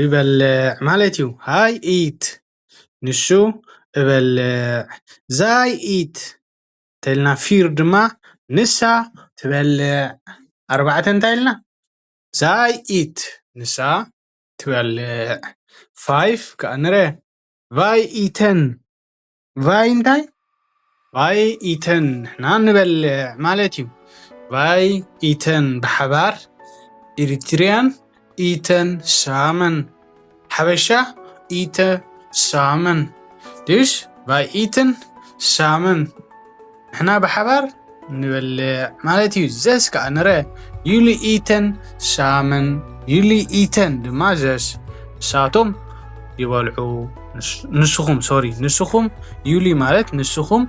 ይበልዕ ማለት እዩ። Hij eet ንሱ እበልዕ። Zij eet እንተልና vier ድማ ንሳ ትበልዕ። ኣርባዕተ እንታይ ኢልና? Zij eet ንሳ ትበልዕ። Vijf ከዓ ንረ Wij eten. Wij እንታይ? Wij eten ንሕና ንበልዕ ማለት እዩ። Wij eten ብሓባር። Eritrean eten samen. ሓበሻ eten samen. Dus wij eten samen. ንሕና ብሓባር ንበልዕ ማለት እዩ። Zes ከዓ ንረ Jullie eten samen. Jullie eten ድማ zes ንሳቶም ይበልዑ። ንስኹም sorry ንስኹም Jullie ማለት ንስኹም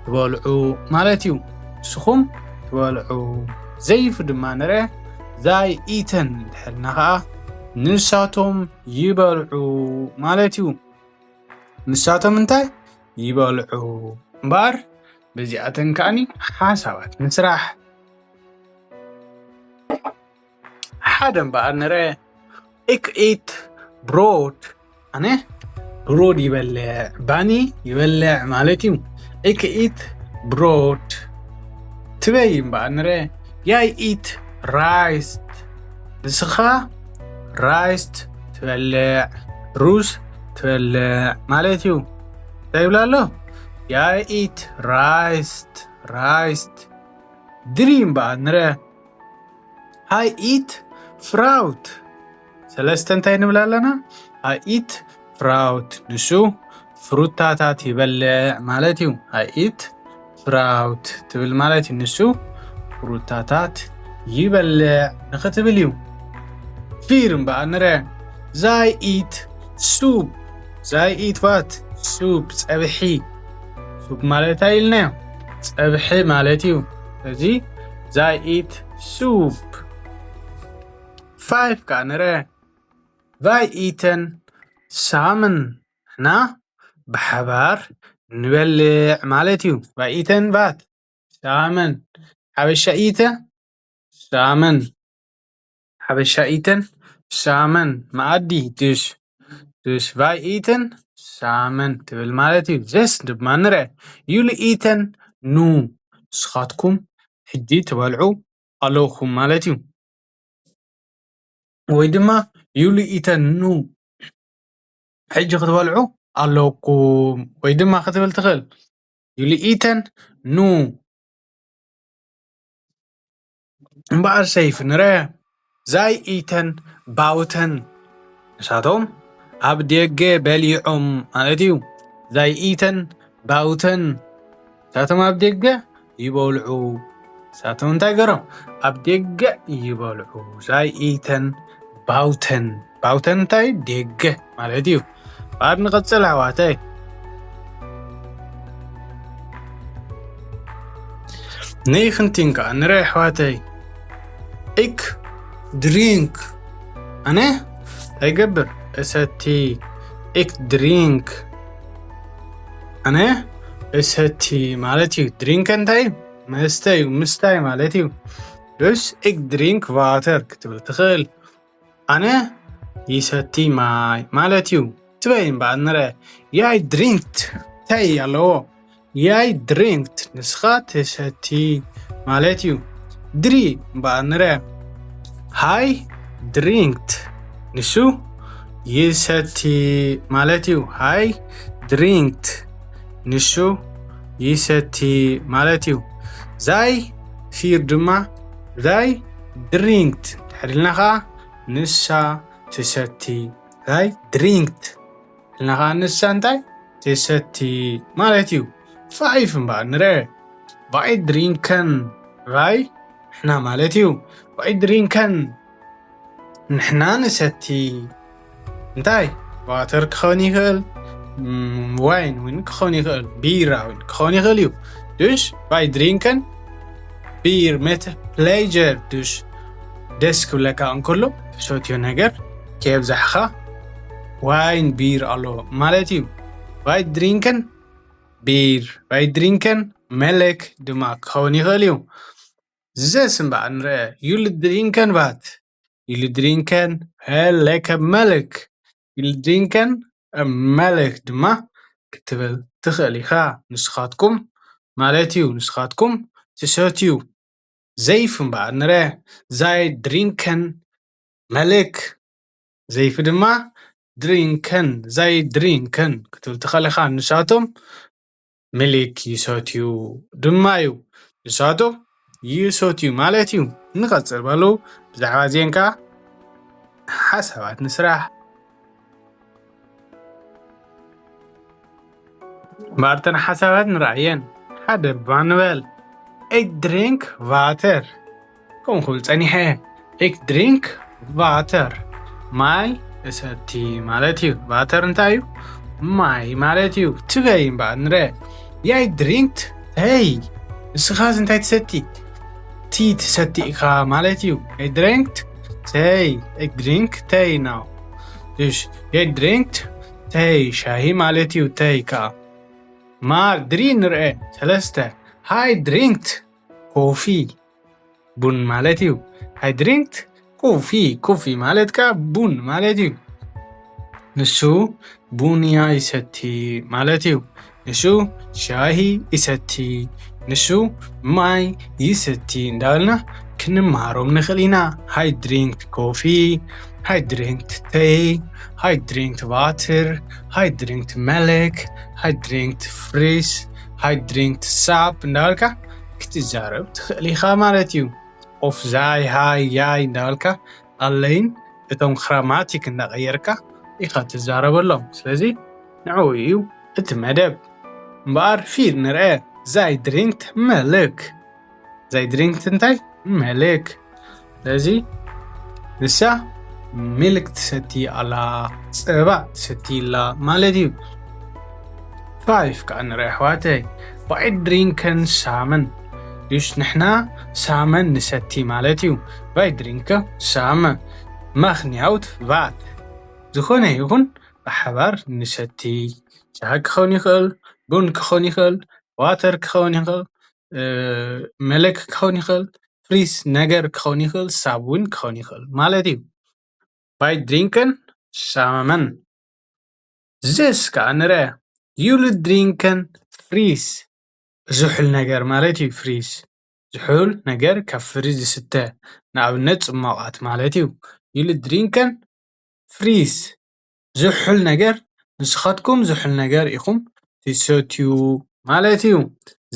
ትበልዑ ማለት እዩ። ንስኹም ትበልዑ። Zeven ድማ ንረ Zij eten እንድሕር ኢልና ከዓ ንሳቶም ይበልዑ ማለት እዩ። ንሳቶም እንታይ ይበልዑ እምበኣር በዚኣተን ከዓኒ ሓሳባት ንስራሕ። ሓደ እምበኣር ንረ Ik eet brood ኣነ brood ይበልዕ። ባኒ ይበልዕ ማለት እዩ። Ik eet brood. Twee እምበኣር ንረ Jij eet rijst. ንስኻ rijst ትበልዕ። ሩዝ ትበልዕ ማለት እዩ። እንታይ ይብላ ኣሎ? Jij eet rijst. Rijst. Drie እምበኣር ንረ Hij eet fruit. ሰለስተ እንታይ ንብል ኣለና? Hij eet fruit. ንሱ ፍሩታታት ይበልዕ ማለት እዩ። Hij eet fruit ትብል ማለት እዩ። ንሱ ፍሩታታት ይበልዕ ንኽትብል እዩ። Vier እምበኣር ንረ Zij eet soep. Zij eet wat? Soep. ፀብሒ። Soep ማለት እንታይ ኢልናዮ? ፀብሒ ማለት እዩ። ስለዚ Zij eet soep. Vijf ከዓ ንረ Wij eten samen. ንሕና ብሓባር ንበልዕ ማለት እዩ። Wij eten wat? Samen. ሓበሻ ኢተ ሳመን ሓበሻ ኢተን ሳመን መኣዲ dus dus wij eten samen ትብል ማለት እዩ። Zes ድማ ንረ Jullie eten nu. ንስኻትኩም ሕጂ ትበልዑ ኣለኹም ማለት እዩ። ወይ ድማ Jullie eten nu. ሕጂ ክትበልዑ ኣለኩም ወይ ድማ ክትብል ትኽእል Jullie eten nu. እምበኣር ሰይፍ ንረ Zij eten buiten. ንሳቶም ኣብ ደገ በሊዖም ማለት እዩ። Zij eten buiten. ንሳቶም ኣብ ደገ ይበልዑ። ንሳቶም እንታይ ገሮም? ኣብ ደገ ይበልዑ። Zij eten buiten. Buiten እንታይ? ደገ ማለት እዩ። እምበኣር ንቐጽል ኣሕዋተይ። Negentien ከዓ ንረ ኣሕዋተይ። Ik drink. ኣነ እንታይ ይገብር? እሰቲ። Ik drink. ኣነ እሰቲ ማለት እዩ። ድሪንክ እንታይ እዩ? መስተ እዩ፣ ምስታይ ማለት እዩ። Dus ik drink water ክትብል ትኽእል። ኣነ ይሰቲ ማይ ማለት እዩ። ትበይ እምበኣር ንረ። Jij drinkt ታይ ኣለዎ። Jij drinkt ንስኻ ትሰቲ ማለት እዩ። ድሪ እምበኣር ንረ። Hij drinkt ንሱ ይሰቲ ማለት እዩ። Hij drinkt ንሱ ይሰቲ ማለት እዩ። Zij ፊር ድማ zij drinkt ድሕሪልና ኸዓ ንሳ ትሰቲ። Zij drinkt ኢልና ኸዓ ንሳ እንታይ ትሰቲ ማለት እዩ። Five እምበኣር ንረ። Wij drinken. Wij ንሕና ማለት እዩ። Wij drinken ንሕና ንሰቲ። እንታይ? ዋተር ክኸውን ይኽእል፣ ዋይን እውን ክኸውን ይኽእል፣ ቢራ እውን ክኸውን ይኽእል እዩ። Dus wij drinken beer met pleasure. Dus ደስ ክብለካ እንከሎ ትሰትዮ ነገር ከየብዛሕኻ ዋይን ቢር ኣሎ ማለት እዩ። Wij drinken beer. Wij drinken melk ድማ ክኸውን ይኽእል እዩ። Zes እምበኣር ንርአ። Jullie drinken wat? Jullie drinken heel lekker melk. Jullie drinken melk ድማ ክትብል ትኽእል ኢኻ። ንስኻትኩም ማለት እዩ። ንስኻትኩም ትሰትዩ። Zeven እምበኣር ንርአ። Zij drinken melk. ዘይፊ ድማ drinken, zij drinken ክትብል ትኽእል ኢኻ። ንሳቶም ሚልክ ይሰትዩ ድማ እዩ። ንሳቶም ይሰትዩ ማለት እዩ። ንቐጽል በሉ። ብዛዕባ እዚአን ከኣ ሓሳባት ንስራሕ። እምበኣር እተን ሓሳባት ንርኣየን። ሓደ እባ ንበል። Ik drink water. ከምኡ ክብል ጸኒሐ። Ik drink water. ማይ እሰቲ ማለት እዩ። ዋተር እንታይ እዩ? ማይ ማለት እዩ። ትበይ እምበኣር ንርአ። Jij drinkt thee. ንስኻስ እንታይ ትሰቲ? ቲ ትሰቲ ኢኻ ማለት እዩ። Jij drinkt thee. Ik drink thee now. Dus jij drinkt thee. ሻሂ ማለት እዩ። ተይ ከኣ። እምበኣር ድሪ ንርአ። ሰለስተ። Hij drinkt ኮፊ። ቡን ማለት እዩ። Hij drinkt ኮፊ። ኮፊ ማለት ከኣ ቡን ማለት እዩ። ንሱ ቡን እያ ይሰቲ ማለት እዩ። ንሱ ሻሂ ይሰቲ። ንሱ ማይ ይሰቲ እንዳበልና ክንመሃሮም ንኽእል ኢና። Hij drinkt ኮፊ። Hij drinkt thee. Hij drinkt water. Hij drinkt melk. Hij drinkt fris. Hij drinkt sap እንዳበልካ ክትዛረብ ትኽእል ኢኻ ማለት እዩ። Of zij, hij, jij እንዳበልካ ኣለይን እቶም ግራማቲክ እንዳቐየርካ ኢኻ ትዛረበሎም። ስለዚ ንዕኡ እዩ እቲ መደብ። እምበኣር ፊር ንርአ። Zij drinkt melk. Zij drinkt እንታይ? ሚልክ። ስለዚ ንሳ ሚልክ ትሰቲ ኣላ፣ ጸባ ትሰቲ ኣላ ማለት እዩ። ፋይፍ ከኣ ንርአ ኣሕዋተይ። Wij drinken samen. Dus ንሕና ሳመን ንሰቲ ማለት እዩ። Wij drinken samen. ምኽንያት ባት ዝኾነ ይኹን ብሓባር ንሰቲ። ሻሂ ክኸውን ይኽእል፣ ቡን ክኸውን ይኽእል፣ ዋተር ክኸውን ይኽእል፣ እ፣ መለክ ክኸውን ይኽእል፣ ፍሪስ ነገር ክኸውን ይኽእል፣ ሳብ እውን ክኸውን ይኽእል ማለት እዩ። Wij drinken samen. Zes ከኣ ንርአ። Jullie drinken fris. ዝሑል ነገር ማለት እዩ ፍሪስ። ዝሑል ነገር ካብ ፍሪዝ ዝስተ፣ ንኣብነት ጽማቓት ማለት እዩ። Jullie drinken fris. ዝሑል ነገር፣ ንስኻትኩም ዝሑል ነገር ኢኹም ትሰትዩ ማለት እዩ።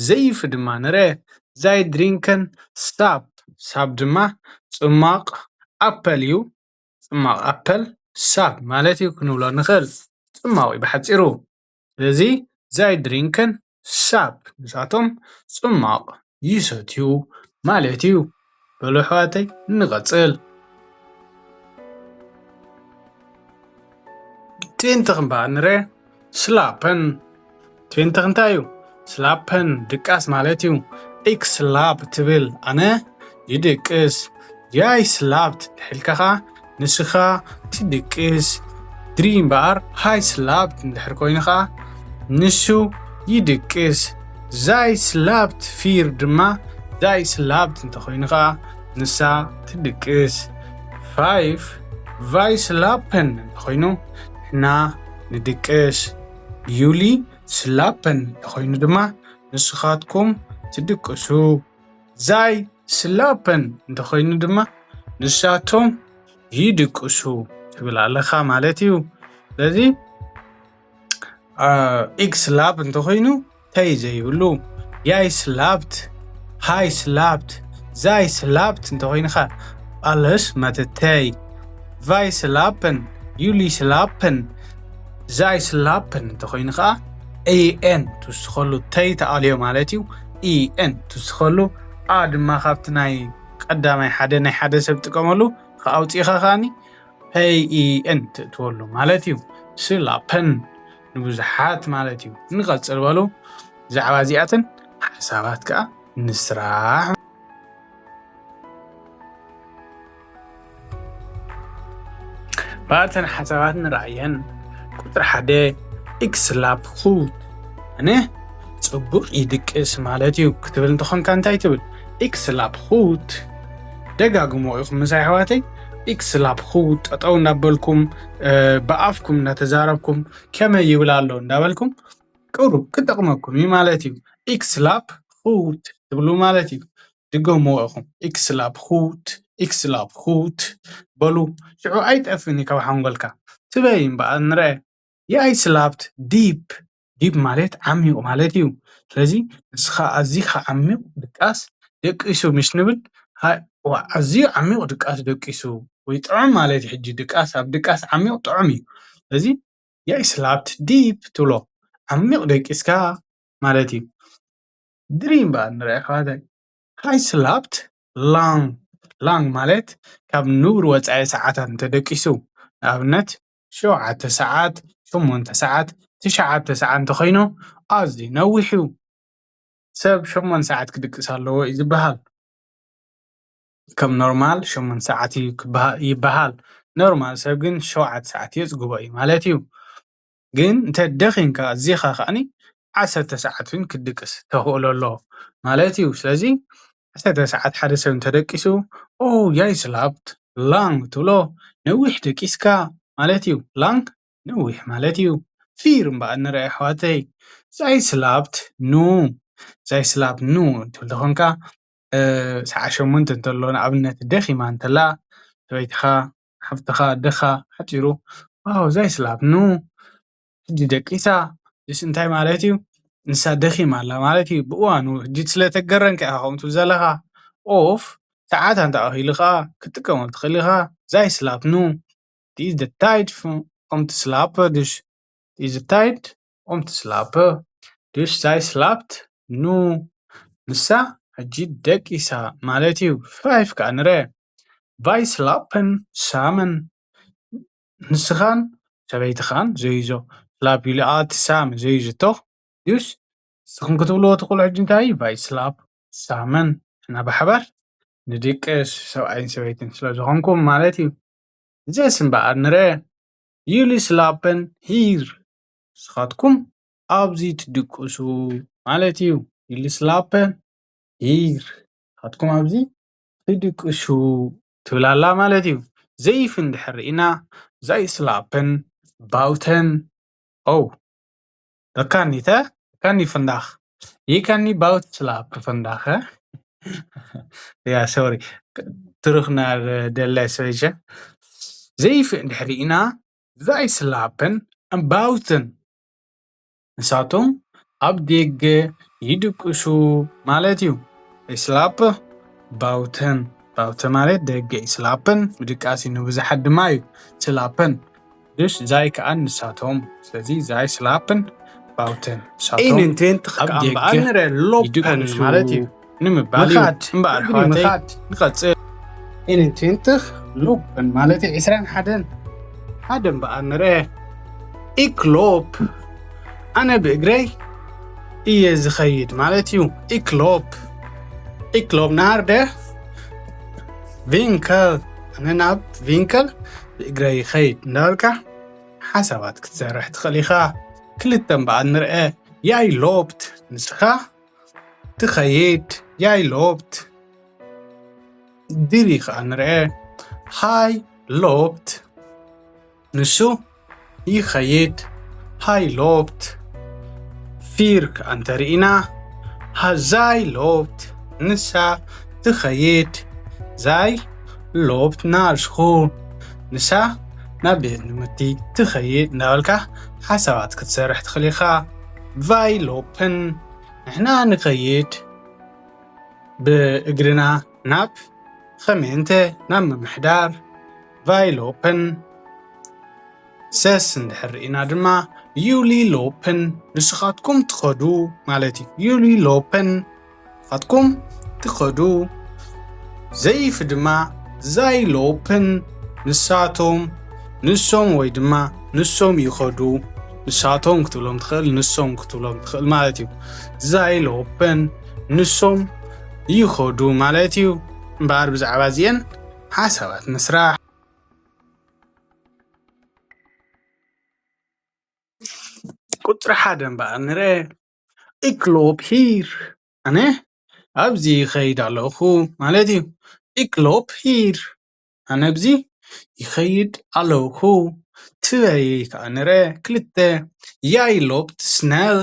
ዘይፊ ድማ ንርአ። Zij drinken sap. ሳፕ ድማ ጽማቕ ኣፐል እዩ። ጽማቕ ኣፐል ሳፕ ማለት እዩ ክንብሎ ንኽእል። ጽማቕ እዩ ብሓጺሩ። ስለዚ zij drinken sap፣ ንሳቶም ጽማቕ ይሰትዩ ማለት እዩ። በሉ ኣሕዋተይ ንቐጽል። ትዌንቲ ክንበኣር ንርአ። Slapen. ትዌንቲ እንታይ እዩ? Slapen ድቃስ ማለት እዩ። Ik slaap ትብል፣ ኣነ ይድቅስ። Jij slaapt እንድሕልካ ኸዓ ንስኻ ትድቅስ። ድሪ እምበኣር ሃይ ስላፕት እንድሕር ኮይኑ ኸዓ ንሱ ይድቅስ። ዛይ ስላፕት ፊር ድማ ዛይ ስላፕት እንተኾይኑ ኸዓ ንሳ ትድቅስ። ፋይፍ ቫይ ስላፐን እንተኾይኑ ንሕና ንድቅስ። ዩሊ ስላፐን እንተኾይኑ ድማ ንስኻትኩም ትድቅሱ። ዛይ ስላፐን እንተኾይኑ ድማ ንሳቶም ይድቅሱ ትብል ኣለኻ ማለት እዩ። ስለዚ ኢክ ስላፕ እንተኾይኑ ተይ ዘይብሉ፣ ያይ ስላፕት፣ ሃይ ስላፕት፣ ዛይ ስላፕት እንተኾይኑ ኸ ኣለስ መተተይ ቫይ ስላፐን፣ ዩሊ ስላፐን፣ ዛይ ስላፐን እንተኾይኑ ኸዓ ኤን ትውስኸሉ፣ ተይ ተኣልዮ ማለት እዩ። ኢኤን ትውስኸሉ፣ ኣ ድማ ካብቲ ናይ ቀዳማይ ሓደ ናይ ሓደ ሰብ ጥቀመሉ፣ ከኣውፂእኻ ከዓኒ ፔይ ኢኤን ትእትወሉ ማለት እዩ። ስላፐን ንብዙሓት ማለት እዩ። ንቐፅል በሉ፣ ብዛዕባ እዚኣትን ሓሳባት ከዓ ንስራሕ። ባርተን ሓሳባት ንረኣየን። ቁፅሪ ሓደ ኢክ ስላፕ ኹት፣ ኣነ ፅቡቕ ይድቅስ ማለት እዩ ክትብል እንተኾንካ እንታይ ትብል? ኢክ ስላፕ ኹት። ደጋግሞ ኢኹም ምሳይ ኣሕዋተይ፣ ኢክ ስላፕ ኹት። ጠጠው እናበልኩም ብኣፍኩም እናተዛረብኩም ከመይ ይብል ኣሎ እንዳበልኩም ቅሩብ ክጠቕመኩም እዩ ማለት እዩ። ኢክ ስላፕ ኹት ትብሉ ማለት እዩ። ድገምዎ ኢኹም። ኢክ ስላፕ ኹት፣ ኢክ ስላፕ ኹት በሉ። ሽዑ ኣይጠፍእን እዩ ካብ ሓንጎልካ። ትበይ እምበኣር ንርአ። ያይ ስላፕት ዲፕ፣ ዲፕ ማለት ዓሚቕ ማለት እዩ። ስለዚ ንስኻ ኣዚኻ ዓሚቕ ድቃስ ደቂሱ ምሽ ንብል፣ ኣዝዩ ዓሚቕ ድቃስ ደቂሱ ወይ ጥዑም ማለት እዩ። ሕጂ ድቃስ፣ ኣብ ድቃስ ዓሚቕ ጥዑም እዩ። ስለዚ ያይ ስላፕት ዲፕ ትብሎ ዓሚቕ ደቂስካ ማለት እዩ። ድሪም በኣር ንርአ ኣሕዋተይ። ሃይ ስላፕት ላንግ፣ ላንግ ማለት ካብ ንቡር ወፃኢ ሰዓታት እንተደቂሱ፣ ንኣብነት ሸውዓተ ሰዓት፣ ሸሞንተ ሰዓት፣ ትሽዓተ ሰዓት እንተኾይኑ ኣዝዩ ነዊሕ እዩ። ሰብ ሸሞንተ ሰዓት ክድቅስ ኣለዎ እዩ ዝበሃል። ከም ኖርማል ሸሞንተ ሰዓት እዩ ይበሃል። ኖርማል ሰብ ግን ሸውዓተ ሰዓት የፅግቦ እዩ ማለት እዩ። ግን እንተ ደኺምካ ኣዚኻ ከዓኒ ዓሰርተ ሰዓት እውን ክድቅስ ተኽእሎ ኣሎ ማለት እዩ። ስለዚ ዓሰርተ ሰዓት ሓደ ሰብ እንተደቂሱ ኦ ያይ ስላፕት ላንግ ትብሎ ነዊሕ ደቂስካ ማለት እዩ። ላንግ ነዊሕ ማለት እዩ። ፊር እምበኣር ንርአ ኣሕዋተይ። ዛይ ስላፕት ኑ፣ ዛይ ስላፕት ኑ እንትብል ተኾንካ ሰዓ ሸሞንተ እንተሎ ንኣብነት ደኺማ እንተላ ሰበይትኻ ሓፍትኻ ኣደኻ ሓፂሩ ዋው ዛይ ስላፕ ኑ ሕጂ ደቂሳ ስ እንታይ ማለት እዩ? ንሳ ደኺማ ኣላ ማለት እዩ። ብእዋኑ ሕጂ ስለተገረንካ ኢኻ ከምኡ ትብል ዘለኻ። ኦፍ ሰዓት ኣንተ ኣኺሉ ኸዓ ክትጥቀመሉ ትኽእል ኢኻ። ዛይ ስላፕ ኑ is the tide om te slapen dus is the tide om te slapen dus zij slaapt nu ንሳ ሕጂ ደቂሳ ማለት እዩ። ፋይፍ ከዓ ንረ ቫይ ስላፕን ሳምን ንስኻን ሰበይትኻን ዘይዞ ስላፕ ኢሉ ኣቲ ሳም ዘይዝቶ ዩስ ንስኹም ክትብልዎ ትኽእሉ ሕጂ እንታይ ቫይ ስላፕ ሳምን እና ብሓባር ንድቅስ ሰብኣይን ሰበይትን ስለ ዝኾንኩም ማለት እዩ። እዚ ስምበኣር ንረ ዩሊ ስላፕን ሂር ንስኻትኩም ኣብዚ ትድቅሱ ማለት እዩ። ዩሊ ስላፕን ሂር ንስኻትኩም ኣብዚ ትድቅሱ ትብል ኣላ ማለት እዩ። ዘይፍ እንድሕር ርኢና ዛይ ስላፕን ባውተን ኦ በካኒተ በካኒ ፍንዳኽ ይከኒ ባውት ስላፕ ፍንዳኸ ያ ሶሪ ትሩኽና ደላይ ሰበይሸ ዘይፍ እንድሕር ርኢና ዛይ ስላፕን ባውትን ንሳቶም ኣብ ደገ ይድቅሱ ማለት እዩ። ስላፕ ባውተን ባውተ ማለት ደገ ስላፕን ምድቃስ እዩ። ንብዙሓት ድማ እዩ ስላፕን ድስ ዛይ ከኣ ንሳቶም። ስለዚ ዛይ ስላፕን ባውተን ንሳቶም ኢንን ቴንት ኣብ ከኣ ደገ እምበኣር ንረ ሎፐን ይድቅሱ ማለት እዩ። ንምባል እዩ። ምኻድ፣ እምበኣር እግሪ ኣሕዋተይ ምኻድ። ንቐጽል። ኢንን ቴንትኽ ሎፐን ማለት እዩ። ዕስራን ሓደን ሓደ እምበኣር ንረ ኢክሎፕ ኣነ ብእግረይ እየ ዝኸይድ ማለት እዩ። ኢክሎፕ ኢክሎፕ ናርደ ቪንከል ኣነ ናብ ቪንከል ብእግረይ ይኸይድ እንዳበልካ ሓሳባት ክትሰርሕ ትኽእል ኢኻ። ክልተ እምበኣር ንርአ። Jij loopt፣ ንስኻ ትኸይድ። Jij loopt። ድሪ ከኣ ንርአ። Hij loopt፣ ንሱ ይኸይድ። Hij loopt። ፊር ከኣ እንተርኢና፣ ሃ-፣ zij loopt፣ ንሳ ትኸይድ። Zij loopt naar school፣ ንሳ ናብ ቤት ትምህርቲ ትኸይድ እናበልካ ሓሳባት ክትሰርሕ ትኽእል ኢኻ። Wij lopen፣ ንሕና ንኸይድ ብእግርና ናብ ኸሜንተ፣ ናብ ምምሕዳር። Wij lopen። ሰስ እንድሕር ርኢና ድማ፣ Jullie lopen፣ ንስኻትኩም ትኸዱ ማለት እዩ። Jullie lopen፣ ንስኻትኩም ትኸዱ። ዘይፍ ድማ፣ Zij lopen፣ ንሳቶም፣ ንሶም ወይ ድማ ንሶም ይኸዱ። ንሳቶም ክትብሎም ትኽእል፣ ንሶም ክትብሎም ትኽእል ማለት እዩ። Zij lopen፣ ንሶም ይኸዱ ማለት እዩ። እምበኣር ብዛዕባ እዚአን ሓሳባት ምስራሕ። ቁጽሪ ሓደ እምበኣር ንርአ። Ik loop hier። ኣነ ኣብዚ ይኸይድ ኣለኹ ማለት እዩ። Ik loop hier። ኣነ ኣብዚ ይኸይድ ኣለኹ። ትበይ ከኣ ንርአ። ክልተ። Jij loopt snel።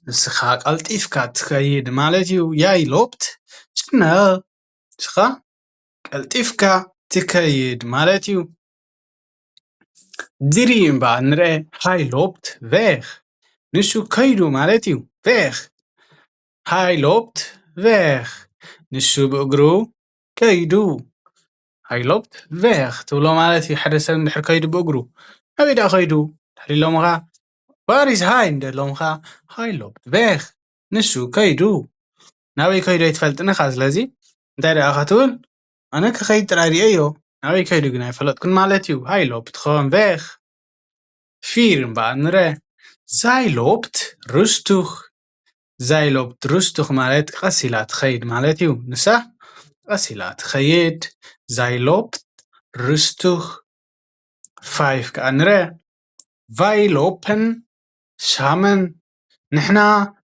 ንስኻ ቀልጢፍካ ትኸይድ ማለት እዩ። Jij loopt snel። ንስኻ ቀልጢፍካ ትከይድ ማለት እዩ። ድሪ እምበኣር ንርአ። Hij loopt weg። ንሱ ከይዱ ማለት እዩ። Weg። Hij loopt weg። ንሱ ብእግሩ ከይዱ። Hij loopt weg ትብሎ ማለት እዩ። ሓደ ሰብ እንድሕር ከይዱ ብእግሩ፣ ናበይ ደኣ ከይዱ? ድሕሪ ኢሎምኻ፣ Waar is hij? እንደ ኢሎምኻ፣ Hij loopt weg። ንሱ ከይዱ። ናበይ ከይዱ ኣይትፈልጥን ኢኻ። ስለዚ እንታይ ደኣ ኢኻ ትብል? ኣነ ክኸይድ ጥራይ ርእየዮ፣ ናበይ ከይዱ ግን ኣይፈለጥኩን ማለት እዩ። Hij loopt gewoon weg። ፊር እምበኣር ንርአ። Zij loopt rustig። Zij loopt rustig ማለት ቀስ ኢላ ትኸይድ ማለት እዩ። ንሳ ቀስ ኢላ ትኸይድ። Zij loopt rustig። ፋይፍ ከኣ ንርአ። Wij lopen samen። ንሕና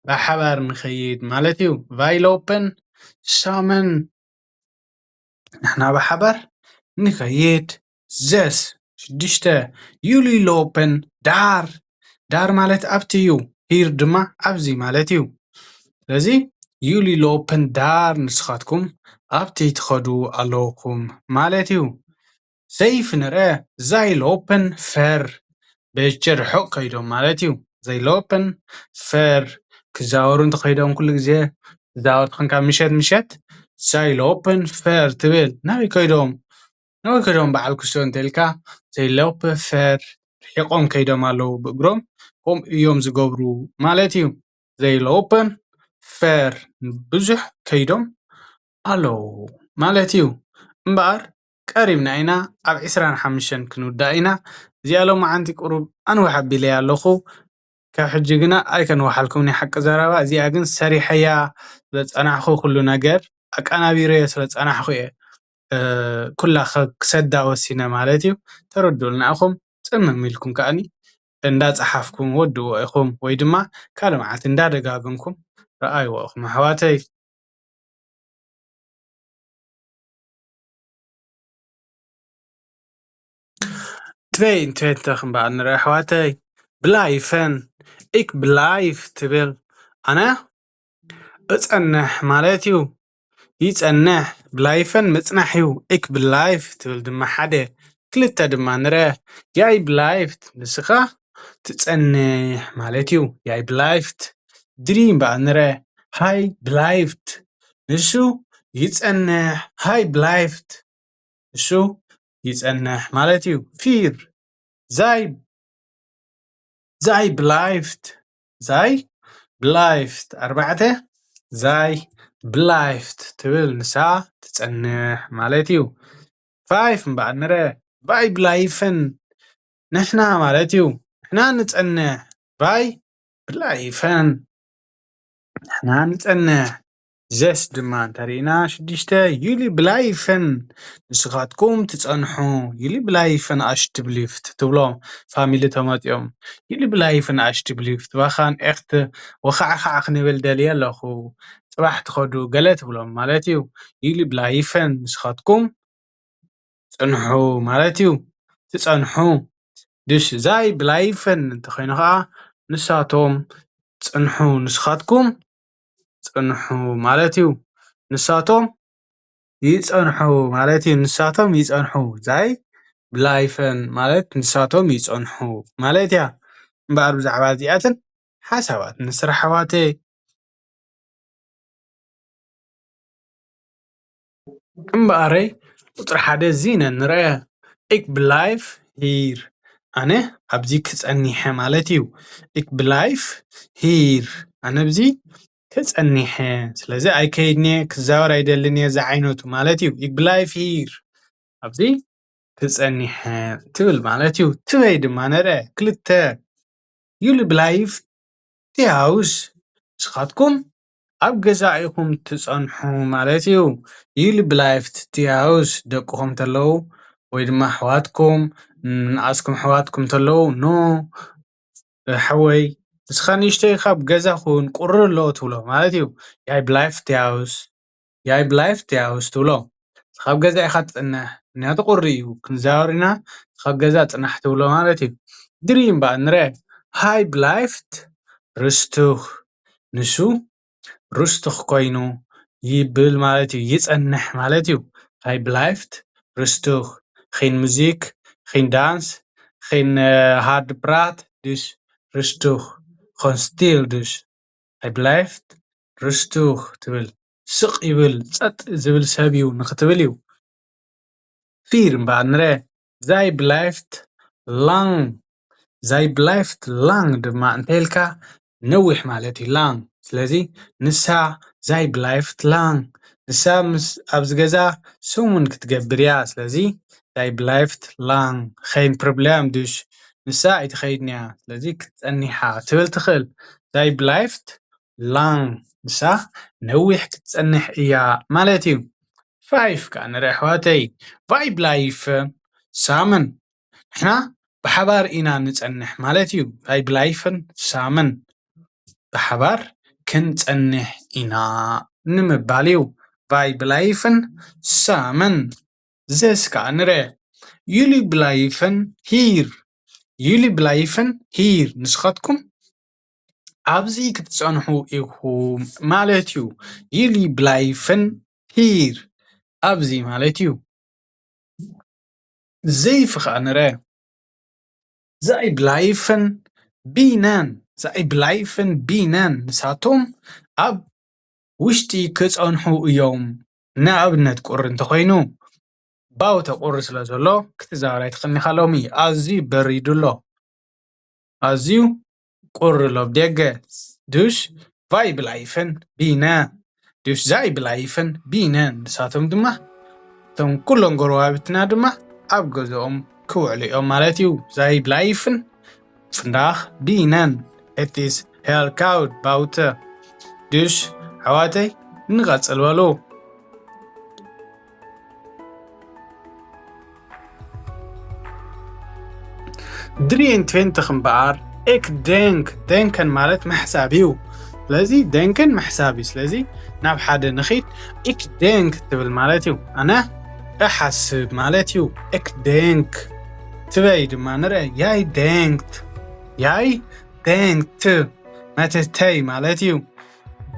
ብሓባር ንኸይድ ማለት እዩ። Wij lopen samen። ንሕና ብሓባር ንኸይድ። ዘስ ሽዱሽተ። Jullie lopen daar። Daar ማለት ኣብቲ እዩ። Hier ድማ ኣብዚ ማለት እዩ። ስለዚ Jullie lopen daar፣ ንስኻትኩም ኣብቲ ትኸዱ ኣለኹም ማለት እዩ። ዘይፍ ንርአ። Zij lopen ver። በጀ ርሑቕ ከይዶም ማለት እዩ። Zij lopen ver። ክዛወሩ እንተኸይዶም ኩሉ ግዜ ትዛወር ትኾንካ ምሸት ምሸት፣ Zij lopen ver ትብል። ናበይ ከይዶም? ናበይ ከይዶም በዓል ኩስቶ እንተኢልካ፣ Zij lopen ver፣ ርሒቖም ከይዶም ኣለዉ ብእግሮም፣ ከምኡ እዮም ዝገብሩ ማለት እዩ። Zij lopen ver፣ ብዙሕ ከይዶም ኣለዉ ማለት እዩ። እምበኣር ቀሪብና ኢና፣ ኣብ ዕስራን ሓሙሽተን ክንውዳእ ኢና። እዚኣ ሎማዓንቲ ቁሩብ ኣንውሕ ኣቢለያ ኣለኹ። ካብ ሕጂ ግና ኣይከንውሓልኩምን፣ ናይ ሓቂ ዘረባ። እዚኣ ግን ሰሪሐያ ስለ ዝጸናሕኹ፣ ኩሉ ነገር ኣቀናቢረዮ ስለ ዝጸናሕኹ እየ፣ እ፣ ኩላ ከ-፣ ክሰዳ ወሲነ ማለት እዩ። ተረድኡልና ኢኹም። ጽምም ኢልኩም ከኣኒ እንዳጸሓፍኩም ወድዎ ኢኹም፣ ወይ ድማ ካልእ መዓልቲ እንዳደጋገምኩም ረኣይዎ ኢኹም ኣሕዋተይ። ትበይን ትበይን ተኽን በዓል ንርኢ ኣሕዋተይ። Blijven። Ik blijf ትብል። ኣነ እጸንሕ ማለት እዩ። ይጸንሕ። Blijven ምጽናሕ እዩ። Ik blijf ትብል ድማ ሓደ። ክልተ ድማ ንርአ። Jij blijft፣ ንስኻ ትጸንሕ ማለት እዩ። Jij blijft። ድሪ እምበኣር ንርአ። Hij blijft። ንሱ ይጸንሕ። Hij blijft። ንሱ ይጸንሕ ማለት እዩ። ፊር። Zij፣ zij blijft። Zij blijft። ኣርባዕተ። Zij blijft ትብል፣ ንሳ ትጸንሕ ማለት እዩ። ፋይፍ እምበኣር ንርአ። Wij blijven። ንሕና ማለት እዩ። ንሕና ንጸንሕ። Wij blijven። ንሕና ንጸንሕ። ዘስ ድማ እንተሪእና ሽዱሽተ፣ ይሊ ብላይፍን ንስኻትኩም ትጸንሑ። ይሊ ብላይፍን ኣሽትብሊፍት ትብሎ ፋሚሊ ተመጢኦም። ይሊ ብላይፍን ኣሽትብሊፍት ባኻን ኤኽት ወኻዕኻዕ ክንብል ደልየ ኣለኹ። ጽባሕ ትኸዱ ገለ ትብሎም ማለት እዩ። ይሊ ብላይፍን ንስኻትኩም ጽንሑ ማለት እዩ። ትጸንሑ። ድሽ ዛይ ብላይፍን እንተኾይኑ ኸዓ ንሳቶም ጽንሑ፣ ንስኻትኩም ጽንሑ ማለት እዩ። ንሳቶም ይጸንሑ ማለት እዩ። ንሳቶም ይጸንሑ። ዛይ ብላይፍን ማለት ንሳቶም ይጸንሑ ማለት እያ። እምበኣር ብዛዕባ እዚኣትን ሓሳባት ንስራሕ ኣሕዋተይ። እምበኣረይ ቁጽሪ ሓደ ዚነ ንርአ። Ik blijf hier። ኣነ ኣብዚ ክጸኒሐ ማለት እዩ። Ik blijf hier። ኣነ ኣብዚ ክጸኒሐ። ስለዚ ኣይከይድን እየ፣ ክዛወር ኣይደልን እየ፣ እዚ ዓይነቱ ማለት እዩ። Ik blijf hier። ኣብዚ ክጸኒሐ ትብል ማለት እዩ። ትበይ ድማ ንርአ። ክልተ። Jullie blijft thuis። ንስኻትኩም ኣብ ገዛ ኢኹም ትጸንሑ ማለት እዩ። Jullie blijft thuis። ደቅኹም ተለዉ ወይ ድማ ኣሕዋትኩም፣ ንኣስኩም ኣሕዋትኩም ተለዉ፣ ኖ፣ ሓወይ፣ ንስኻ ንእሽተይ ካብ ገዛ ኩን፣ ቁሪ ኣሎ ትብሎ ማለት እዩ። Jij blijft thuis። Jij blijft thuis ትብሎ። ካብ ገዛ ኢኻ ትጽንሕ፣ ምክንያቱ ቁሪ እዩ፣ ክንዛወር ኢና፣ ካብ ገዛ ጽናሕ ትብሎ ማለት እዩ። ድሪ እምበኣር ንርአ። Hij blijft rustig። ንሱ rustig ኮይኑ ይብል ማለት እዩ፣ ይጸንሕ ማለት እዩ። Hij blijft rustig። Geen muziek, geen dans, geen, eh, harde praat, dus rustig. Gewoon stil dus. Hij blijft rustig ትብል። ስቕ ይብል፣ ጸጥ ዝብል ሰብ እዩ ንኽትብል እዩ። Vier እምበኣር ንርአ። Zij blijft lang። Zij blijft lang ድማ እንተ ኢልካ ነዊሕ ማለት እዩ፣ lang። ስለዚ ንሳ zij blijft lang። ንሳ ምስ ኣብዚ ገዛ ሰሙን ክትገብር እያ። ስለዚ zij blijft lang። Geen probleem dus። ንሳ ኣይትኸይድን እያ። ስለዚ ክትጸኒሓ ትብል ትኽእል። Zij blijft lang። ንሳ ነዊሕ ክትጸንሕ እያ ማለት እዩ። Vijf ከኣ ንርኢ ኣሕዋተይ። Wij blijven samen። ንሕና ብሓባር ኢና ንጸንሕ ማለት እዩ። Wij blijven samen። ብሓባር ክንጸንሕ ኢና ንምባል እዩ። Wij blijven samen። Zes ከኣ ንርአ። Jullie blijven hier. Jullie blijven hier. ንስኻትኩም ኣብዚ ክትጸንሑ ኢኹም ማለት እዩ። Jullie blijven hier. ኣብዚ ማለት እዩ። Zeven ከኣ ንርአ። Zij blijven binnen. Zij blijven binnen. ንሳቶም ኣብ ውሽጢ ክጸንሑ እዮም። ንኣብነት ቁሪ እንተኾይኑ፣ ባውተ ቁሪ ስለ ዘሎ ክትዛወር ኣይትኽእልን ኢኻ ሎሚ። ኣዝዩ በሪዱ ኣሎ። ኣዝዩ ቁሪ ኣሎ ኣብ ደገ። Dus wij blijven binnen. Dus zij blijven binnen. ንሳቶም ድማ፣ እቶም ኩሎም ጎረባብትና ድማ ኣብ ገዝኦም ክውዕሉ እዮም ማለት እዩ። Zij blijven vandaag binnen. Het is heel koud buiten. Dus ኣሕዋተይ ንቐጽል በሉ። Drie en twintig እምበኣር፣ ik denk፣ denken ማለት ምሕሳብ እዩ። ስለዚ denken ምሕሳብ እዩ። ስለዚ ናብ ሓደ ንኺድ። Ik denk ትብል ማለት እዩ፣ ኣነ እሓስብ ማለት እዩ። Ik denk። ትበይ ድማ ንርአ። Jij denkt። Jij denkt። መተተይ ማለት እዩ።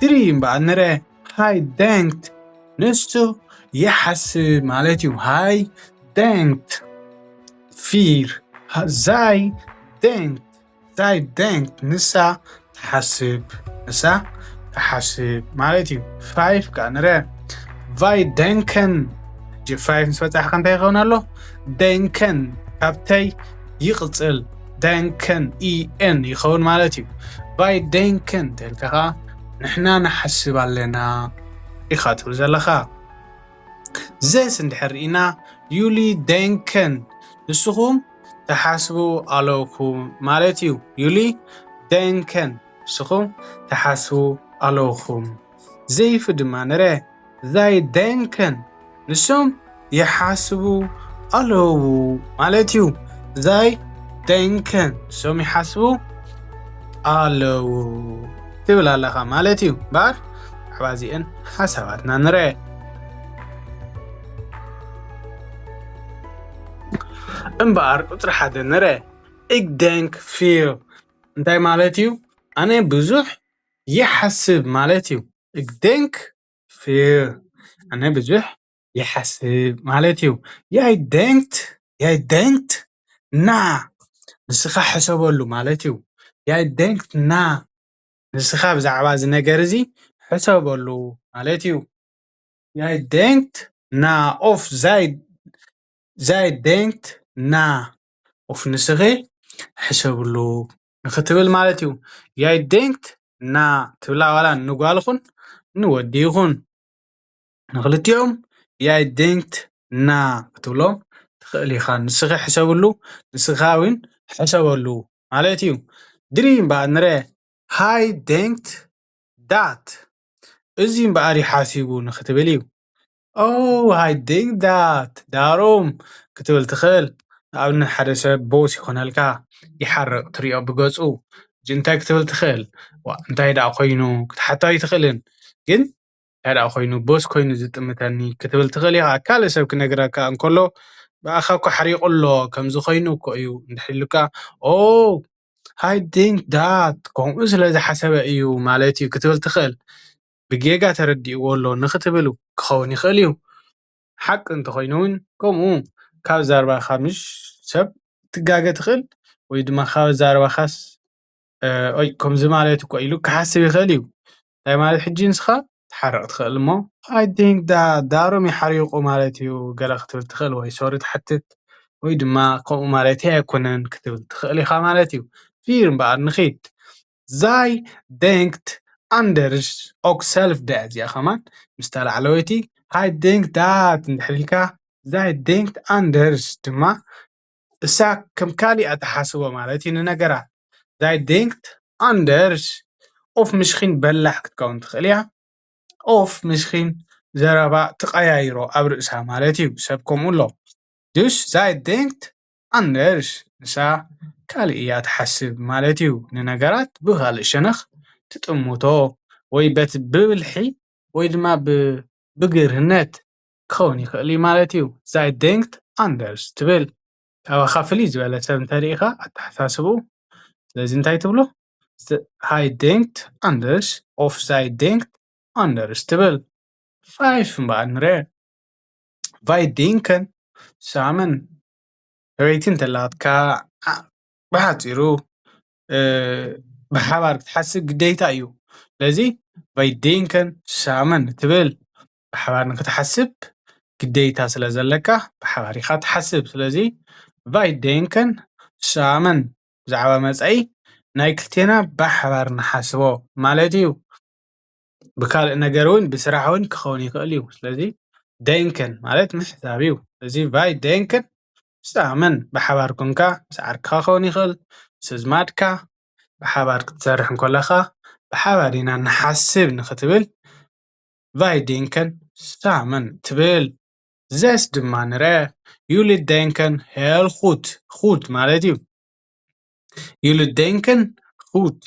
Drie እምበኣር ንርአ። Hij denkt። ንሱ ይሓስብ ማለት እዩ። Hij denkt። Vier. Zij denkt. Zij denkt. ንሳ ትሓስብ። ንሳ ትሓስብ ማለት እዩ። Vijf ከኣ ንርአ። Wij denken። ሕጂ five ምስ በጻሕካ እንታይ ይኸውን ኣሎ? Denken። ካብተይ ይቕጽል። Denken። En ይኸውን ማለት እዩ። Wij denken እንተ ኢልካ ኸኣ ንሕና ንሓስብ ኣለና ኢኻ ትብል ዘለኻ። Zes እንድሕር ርኢና፣ Jullie denken። ንስኹም ትሓስቡ ኣለኹም ማለት እዩ። Jullie denken። ንስኹም ትሓስቡ ኣለኹም። ዘይፍ ድማ ንረ። Sei denken፣ ንሶም ይሓስቡ ኣለዉ ማለት እዩ። Sei denken፣ ንሶም ይሓስቡ ኣለዉ ትብል ኣለኻ ማለት እዩ። እምበኣር ብዛዕባ እዚአን ሓሳባትና ንረ። እምበኣር ቁፅሪ ሓደ ንረ። Ik denk veel እንታይ ማለት እዩ? ኣነ ብዙሕ ይሓስብ ማለት እዩ። Ik denk veel ኣነ ብዙሕ ይሓስብ ማለት እዩ። Jij denkt፣ jij denkt na፣ ንስኻ ሕሰበሉ ማለት እዩ። Jij denkt na፣ ንስኻ ብዛዕባ እዚ ነገር እዚ ሕሰበሉ ማለት እዩ። Jij denkt na of zij፣ zij denkt na of ንስኺ ሕሰብሉ ንኽትብል ማለት እዩ። Jij denkt na ትብላ ዋላ ንጓል ኹን ንወዲ ይኹን ንኽልቲኦም jij denkt na ክትብሎም ትኽእል ኢኻ። ንስኺ ሕሰብሉ፣ ንስኻ እውን ሕሰበሉ ማለት እዩ። Drie እምበኣር ንረ። Hij denkt dat እዚ እምበኣር እዩ ሓሲቡ ንኽትብል እዩ። Oh, hij denkt dat daarom ክትብል ትኽእል። ንኣብነት ሓደ ሰብ ቦስ ይኾነልካ፣ ይሓርቕ ትሪኦ ብገፁ። ሕጂ እንታይ ክትብል ትኽእል? ዋ፣ እንታይ ደኣ ኮይኑ ክትሓቶ ኣይትኽእልን። ግን እንታይ ደኣ ኮይኑ ቦስ ኮይኑ ዝጥምተኒ ክትብል ትኽእል ኢኻ። ካልእ ሰብ ክነግረካ እንከሎ ብኣኻ እኮ ሓሪቑ ኣሎ፣ ከምዚ ኮይኑ እኮ እዩ እንድሕር ኢሉካ፣ ኦ፣ Hij denkt dat ከምኡ ስለ ዝሓሰበ እዩ ማለት እዩ ክትብል ትኽእል። ብጌጋ ተረዲእዎ ኣሎ ንኽትብል ክኸውን ይኽእል እዩ። ሓቂ እንተኾይኑ እውን ከምኡ ካብ ዛርባኻ ምስ ሰብ ትጋገ ትኽእል ወይ ድማ ካብ ዛርባኻስ ኦይ ከምዚ ማለት እኮ ኢሉ ክሓስብ ይኽእል እዩ። እንታይ ማለት ሕጂ ንስኻ ትሓርቕ ትኽእል እሞ I think that daarom ይሓሪቑ ማለት እዩ ገለ ክትብል ትኽእል ወይ ሶሪ ትሓትት ወይ ድማ ከምኡ ማለት ኣይኮነን ክትብል ትኽእል ኢኻ ማለት እዩ። Vier እምበኣር ንኺድ። Zij denkt anders ook zelf እያ እዚኣ ከማን ምስታ ላዕለወይቲ። Hij denkt dat እንድሕር ኢልካ zij denkt anders ድማ እሳ ከም ካሊእ እትሓስቦ ማለት እዩ ንነገራት። Zij denkt anders of misschien በላሕ ክትከውን ትኽእል እያ። Of misschien ዘረባ ትቐያይሮ ኣብ ርእሳ ማለት እዩ። ሰብ ከምኡ ኣሎ። Dus zij denkt anders ንሳ ካልእ እያ ትሓስብ ማለት እዩ። ንነገራት ብኻልእ ሸነኽ ትጥምቶ ወይ በቲ ብብልሒ ወይ ድማ ብግርህነት ክኸውን ይኽእል እዩ ማለት እዩ። Zij denkt anders ትብል። ካባኻ ፍልይ ዝበለ ሰብ እንተሪኢኻ ኣተሓሳስብኡ ስለዚ እንታይ ትብሎ? Hij denkt anders of zij denkt anders ትብል። Vijf እምበኣር ንርአ። Wij denken samen ሰበይቲ እንተላትካ ብሓፂሩ ብሓባር ክትሓስብ ግዴታ እዩ። ስለዚ wij denken samen ትብል ብሓባር ንክትሓስብ ግዴታ ስለ ዘለካ ብሓባር ኢኻ ትሓስብ። ስለዚ wij denken samen ብዛዕባ መጻኢ ናይ ክልቴና ብሓባር ንሓስቦ ማለት እዩ። ብካልእ ነገር እውን ብስራሕ እውን ክኸውን ይኽእል እዩ። ስለዚ denken ማለት ምሕሳብ እዩ። እዚ wij denken samen ብሓባር ኮንካ ምስ ዓርክኻ ክኸውን ይኽእል፣ ምስ ኣዝማድካ ብሓባር ክትሰርሕ እንከለኻ ብሓባር ኢና ንሓስብ ንኽትብል wij denken samen ትብል። Zes ድማ ንርአ። Jullie denken heel goed. Goed ማለት እዩ። Jullie denken goed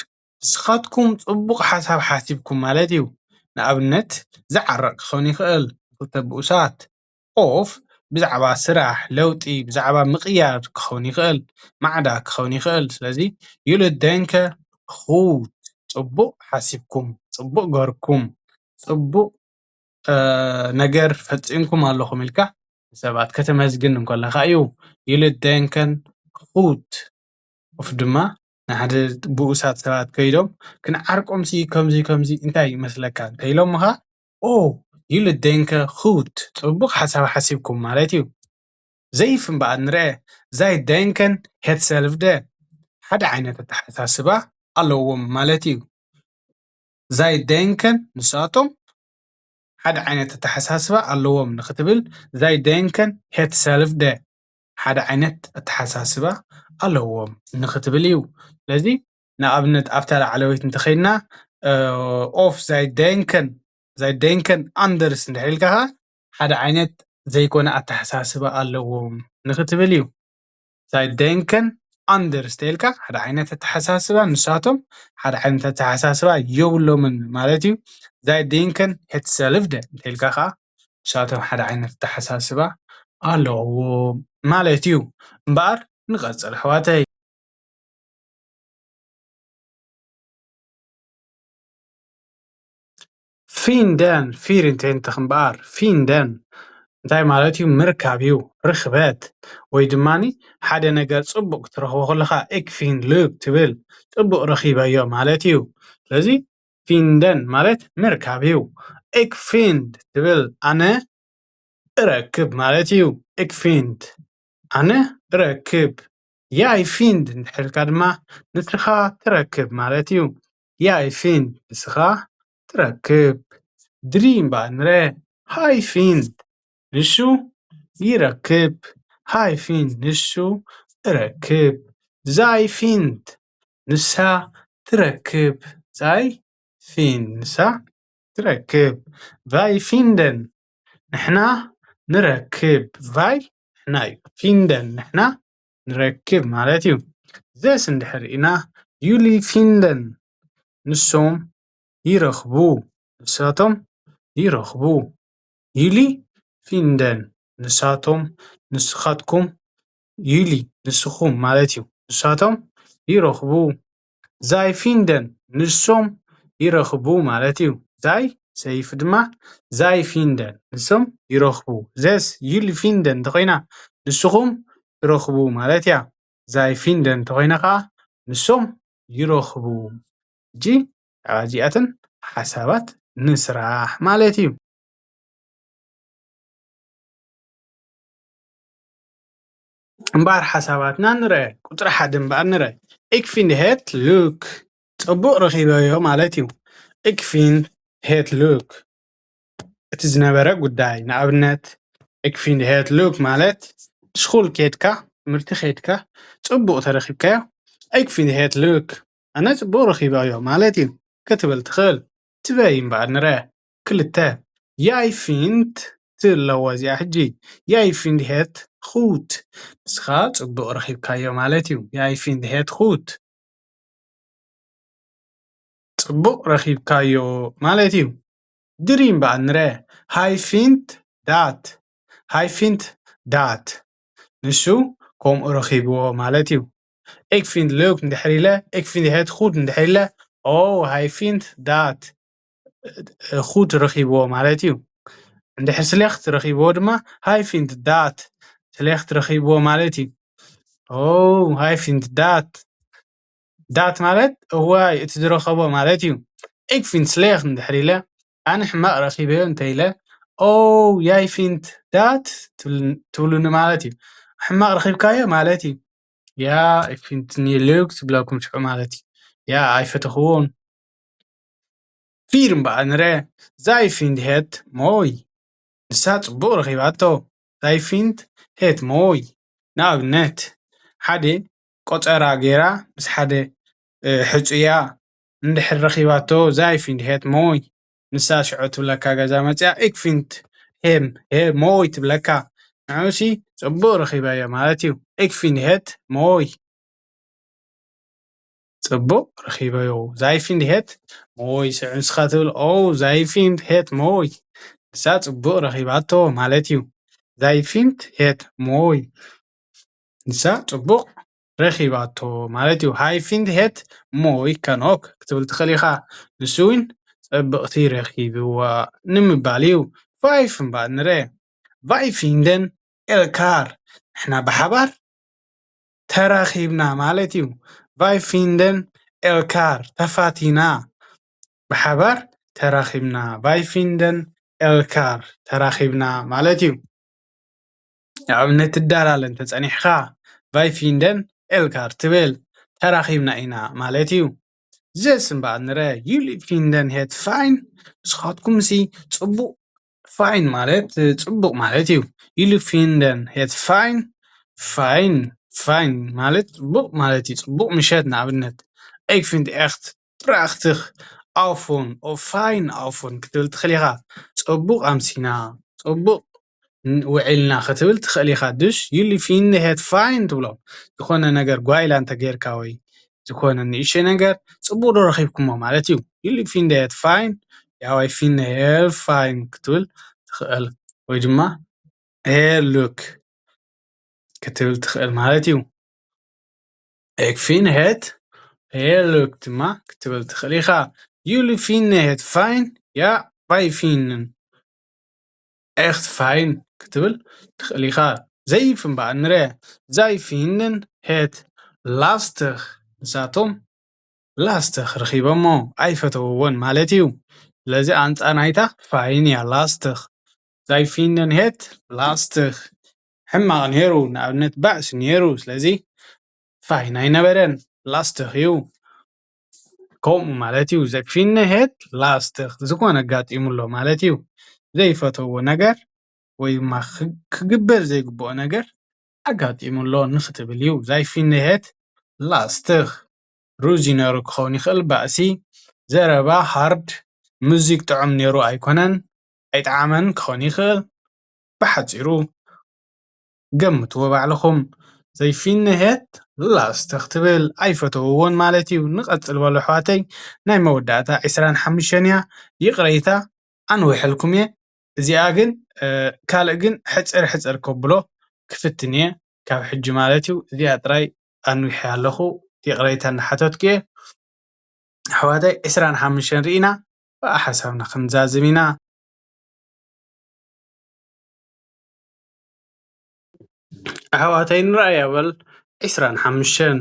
ንስኻትኩም ፅቡቕ ሓሳብ ሓሲብኩም ማለት እዩ። ንኣብነት ዝዓረቕ ክኸውን ይኽእል ክልተ ብኡሳት of ብዛዕባ ስራሕ ለውጢ ብዛዕባ ምቕያር ክኸውን ይኽእል ማዕዳ ክኸውን ይኽእል። ስለዚ Jullie denken goed ፅቡቕ ሓሲብኩም ፅቡቕ ገርኩም ፅቡቕ ነገር ፈፂምኩም ኣለኹም ኢልካ ንሰባት ከተመስግን እንከለኻ እዩ። Jullie denken goed of ድማ ንሓደ ብኡሳት ሰባት ከይዶም ክንዓርቆምሲ ከምዚ ከምዚ እንታይ ይመስለካ እንተኢሎምኻ Oh, jullie denken goed. ፅቡቕ ሓሳብ ሓሲብኩም ማለት እዩ። Zeven እምበኣር ንርአ። Zij denken hetzelfde ሓደ ዓይነት ኣተሓሳስባ ኣለዎም ማለት እዩ። Zij denken ንሳቶም ሓደ ዓይነት ኣተሓሳስባ ኣለዎም ንክትብል zij denken hetzelfde ሓደ ዓይነት ኣተሓሳስባ ኣለዎም ንክትብል እዩ። ስለዚ ንኣብነት ኣብታ ላዕለወይቲ እንተኸይድና of zij denken Zij denken anders እንድሕር ኢልካ ኸዓ ሓደ ዓይነት ዘይኮነ ኣተሓሳስባ ኣለዎም ንኽትብል እዩ። Zij denken anders ተልካ ሓደ ዓይነት ኣተሓሳስባ፣ ንሳቶም ሓደ ዓይነት ኣተሓሳስባ የብሎምን ማለት እዩ። Zij denken hetzelfde እንተልካ ከዓ ንሳቶም ሓደ ዓይነት ኣተሓሳስባ ኣለዎም ማለት እዩ። እምበኣር ንቐጽል ኣሕዋተይ። Vinden፣ ፊር እንተ እንተኽምበኣር፣ vinden እንታይ ማለት እዩ? ምርካብ እዩ፣ ርኽበት። ወይ ድማ ሓደ ነገር ጽቡቕ ክትረኽቦ ከለኻ፣ ik vind leuk ትብል፣ ጽቡቕ ረኺበዮ ማለት እዩ። ስለዚ vinden ማለት ምርካብ እዩ። Ik vind ትብል ኣነ እረክብ ማለት እዩ። Ik vind ኣነ እረክብ። Jij vindt እንድሕር ኢልካ ድማ ንስኻ ትረክብ ማለት እዩ። Jij vindt ንስኻ ትረክብ። Drie እምበኣር ንረ፣ hij vindt ንሱ ይረክብ። Hij vindt ንሱ እረክብ። Zij vindt ንሳ ትረክብ። Zij vindt ንሳ ትረክብ። Wij vinden ንሕና ንረክብ። Wij ንሕና እዩ። Vinden ንሕና ንረክብ ማለት እዩ። Zes እንድሕር ኢና፣ jullie vinden ንሶም ይረኽቡ። ንሳቶም ይረኽቡ። Jullie vinden ንሳቶም፣ ንስኻትኩም። Jullie ንስኹም ማለት እዩ። ንሳቶም ይረኽቡ። Zij vinden ንሶም ይረኽቡ ማለት እዩ። Zij ሰይፍ ድማ፣ zij vinden ንሶም ይረኽቡ። Zes jullie vinden እንተኾይና ንስኹም ትረኽቡ ማለት እያ። Zij vinden እንተኾይና ከዓ ንሶም ይረኽቡ። ሕጂ ኣብዚኣተን ሓሳባት ንስራሕ ማለት እዩ። እምበኣር ሓሳባትና ንረ፣ ቁፅሪ ሓደ እምበኣር ንረ። Ik vind het leuk፣ ፅቡቕ ረኺበዮ ማለት እዩ። Ik vind het leuk፣ እቲ ዝነበረ ጉዳይ፣ ንኣብነት ik vind het leuk ማለት ስኹል ኬድካ፣ ትምህርቲ ኬድካ፣ ፅቡቕ ተረኺብካዮ፣ ik vind het leuk፣ ኣነ ፅቡቕ ረኺበዮ ማለት እዩ ክትብል ትኽእል። ትበይ እምበኣር ንረ። ክልተ፣ jij vindt ትብለዎ እዚኣ ሕጂ። Jij vindt het goed፣ ንስኻ ፅቡቕ ረኺብካዮ ማለት እዩ። Jij vindt het goed፣ ፅቡቕ ረኺብካዮ ማለት እዩ። Drie እምበኣር ንረ። Hij vindt dat፣ hij vindt dat፣ ንሱ ከምኡ ረኺብዎ ማለት እዩ። Ik vind leuk እንድሕር ኢለ፣ ik vind het goed እንድሕር ኢለ፣ oh hij vindt dat goed ረኺብዎ ማለት እዩ። እንድሕር slecht ረኺብዎ ድማ፣ hij vindt dat slecht ረኺብዎ ማለት እዩ። Oh hij vindt dat፣ dat ማለት እዋይ እቲ ዝረኸቦ ማለት እዩ። Ik vind slecht እንድሕር ኢለ፣ ኣነ ሕማቕ ረኺበዮ እንተ ኢለ፣ oh jij vindt dat ትብሉኒ ማለት እዩ። ሕማቕ ረኺብካዮ ማለት እዩ። Ja ik vind het niet leuk ትብለኩም ሽዑ ማለት እዩ። Ja ኣይፈተኽዎን። Vier እምበኣር ንረ። Zij vindt het mooi፣ ንሳ ፅቡቕ ረኺባቶ። Zij vindt het mooi፣ ንኣብነት ሓደ ቆፀራ ገይራ ምስ ሓደ ሕፁያ እንድሕር ረኺባቶ፣ zij vindt het mooi፣ ንሳ ሽዑ ትብለካ ገዛ መፅያ ik vind hem heel mooi ትብለካ። ንዕኡሲ ፅቡቕ ረኺበዮ ማለት እዩ። Ik vind het mooi፣ ፅቡቕ ረኺበዮ። Zij vindt het mooi፣ ሽዑ ንስኻ ትብል፣ oh zij vindt het mooi፣ ንሳ ፅቡቕ ረኺባቶ ማለት እዩ። Zij vindt het mooi፣ ንሳ ፅቡቕ ረኺባቶ ማለት እዩ። Hij vindt het mooi kan ook ክትብል ትኽእል ኢኻ። ንሱ እውን ፅብቕቲ ረኺብዋ ንምባል እዩ። Vijf እምበኣር ንረ። Wij vinden elkaar፣ ንሕና ብሓባር ተራኺብና ማለት እዩ። Wij vinden elkaar፣ ተፋቲና፣ ብሓባር ተራኺብና። Wij vinden elkaar፣ ተራኺብና ማለት እዩ። ንኣብነት ትዳላለ እንተፀኒሕኻ፣ Wij vinden elkaar ትብል፣ ተራኺብና ኢና ማለት እዩ። Zes እምበኣር ንረ። Jullie vinden het fijn፣ ንስኻትኩምሲ ፅቡቕ፣ fijn ማለት ፅቡቕ ማለት እዩ። Jullie vinden het fijn፣ fijn፣ fijn ማለት ፅቡቕ ማለት እዩ። ፅቡቕ ምሸት ንኣብነት። Ik vind echt prachtig ኣፉን ኦፋይን ኣፉን ክትብል ትኽእል ኢኻ። ጽቡቕ ኣምሲና፣ ጽቡቕ ን- ውዒልና ክትብል ትኽእል ኢኻ። Dus, jullie vinden het fijn ትብሎም። ዝኾነ ነገር ጓይላ እንተጌርካ ወይ ዝኾነ ንእሽተይ ነገር ጽቡቕ ዶ ረኺብኩሞ ማለት እዩ። Jullie vinden het fijn፣ Ja, wij vinden heel fijn ክትብል ትኽእል። ወይ ድማ heel leuk ክትብል ትኽእል ማለት እዩ። Ik vind het heel leuk ድማ ክትብል ትኽእል ኢኻ። Jullie vinden het fijn? Ja, wij vinden echt fijn ክትብል ትኽእል ኢኻ። Zij እምበኣር ንርኣ። Zij vinden het lastig። ንሳቶም ላስትኽ ረኺቦሞ ኣይፈተውዎን ማለት እዩ። ስለዚ ኣንጻር ናይታ fijn እያ ላስትኽ። Zij vinden het lastig። ሕማቕ ነይሩ፣ ንኣብነት ባእሲ ነይሩ። ስለዚ fijn ኣይነበረን፣ ላስትኽ እዩ። ከምኡ ማለት እዩ። Zij vinden het lastig። ዝኾነ ኣጋጢሙ ኣሎ ማለት እዩ። ዘይፈተዎ ነገር ወይ ድማ ክ- ክግበር ዘይግብኦ ነገር ኣጋጢሙ ኣሎ ንክትብል እዩ። Zij vinden het lastig። ሩዝ ይነሩ ክኸውን ይኽእል፣ ባእሲ፣ ዘረባ፣ hard፣ ሙዚክ ጥዑም ነይሩ ኣይኮነን፣ ኣይጠዓመን ክኸውን ይኽእል። ብሓጺሩ ገምትዎ ባዕልኹም። Zij vinden het lastig ትብል ኣይፈተውዎን ማለት እዩ። ንቐጽል በሉ ኣሕዋተይ፣ ናይ መወዳእታ ዕስራን ሓሙሽተን እያ። ይቕሬታ ኣንዊሐልኩም እየ። እዚኣ ግን እ፣ ካልእ ግን ሕጽር ሕጽር ከብሎ ክፍትን እየ ካብ ሕጂ ማለት እዩ። እዚኣ ጥራይ ኣንዊሐ ኣለኹ፣ ይቕሬታ እናሓተትኩ እየ። ኣሕዋተይ ዕስራን ሓሙሽተን ርኢና ብኣ ሓሳብና ክንዛዝም ኢና። ኣሕዋተይ ንርኣያ በል ዕስራን ሓሙሽተን።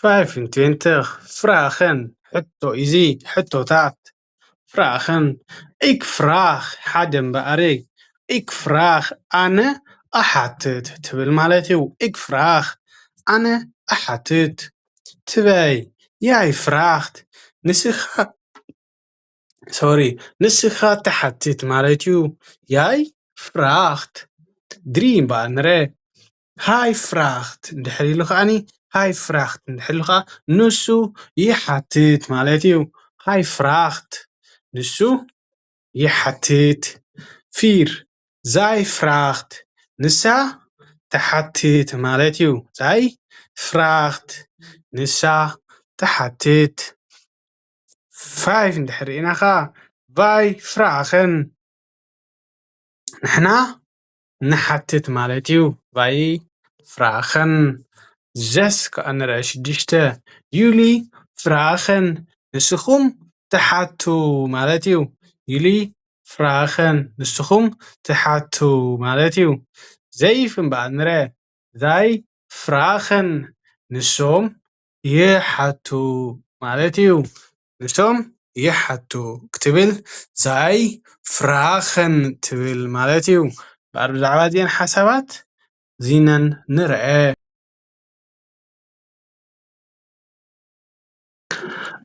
Vijfentwintig vragen። ሕቶ፣ እዚ ሕቶታት። Vragen። Ik vraag ሓደ እምበኣር። Ik vraag ኣነ እሓትት ትብል ማለት እዩ። Ik vraag ኣነ እሓትት። ትበይ። Jij vraagt ንስኻ፣ sorry፣ ንስኻ ትሓትት ማለት እዩ። Jij vraagt። Drie እምበኣር ንርኣ። Hij vraagt እንድሕር ኢሉ ከዓኒ፣ hij vraagt እንድሕር ኢሉ ከዓ ንሱ ይሓትት ማለት እዩ። Hij vraagt ንሱ ይሓትት። Vier። Zij vraagt ንሳ ትሓትት ማለት እዩ። Zij vraagt ንሳ ትሓትት። Vijf እንድሕር ርኢና ከዓ wij vragen ንሕና ንሓትት ማለት እዩ። Wij vragen። Zes ከዓ ንርአ፣ ሽዱሽተ። Jullie vragen ንስኹም ትሓቱ ማለት እዩ። Jullie vragen ንስኹም ትሓቱ ማለት እዩ። Zij እምበኣር ንርአ። Zij vragen ንሶም ይሓቱ ማለት እዩ። ንሶም ይሓቱ ክትብል zij vragen ትብል ማለት እዩ። እምበኣር ብዛዕባ እዚአን ሓሳባት ዚነን ንርአ።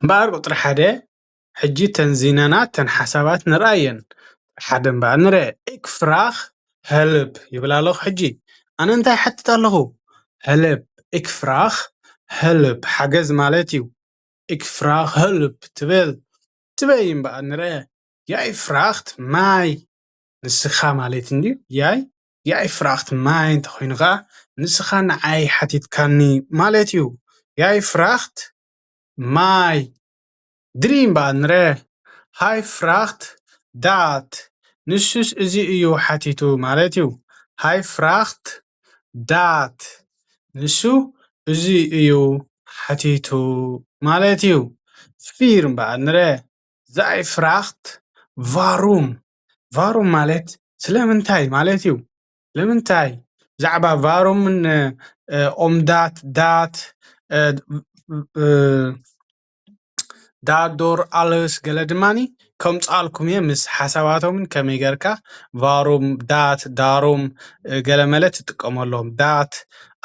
እምበኣር ቁፅሪ ሓደ፣ ሕጂ ተን ዚነና ተን ሓሳባት ንርኣየን። ሓደ እምበኣር ንርአ። Ik vraag hulp ይብል ኣለኹ። ሕጂ ኣነ እንታይ ሓትት ኣለኹ? Hulp። Ik vraag hulp ሓገዝ ማለት እዩ። Ik vraag hulp ትብል። ትበይ እምበኣር ንርአ። Jij vraagt mij ንስኻ ማለት እንድዩ። Jij፣ jij vraagt mij እንተኾይኑ ከዓ ንስኻ ንዓይ ሓቲትካኒ ማለት እዩ። Jij vraagt mij። Drie እምበኣር ንርአ። Hij vraagt dat ንሱስ እዚ እዩ ሓቲቱ ማለት እዩ። Hij vraagt dat ንሱ እዚ እዩ ሓቲቱ ማለት እዩ። Vier እምበኣር ንርአ። Zij vraagt waarom። Waarom ማለት ስለምንታይ ማለት እዩ። ስለምንታይ? ብዛዕባ waarom ን omdat dat dat daardoor alles ገለ ድማኒ ከምፅኣልኩም እየ ምስ ሓሳባቶምን ከመይ ጌርካ waarom dat daarom ገለ መለ ትጥቀመሎም። Dat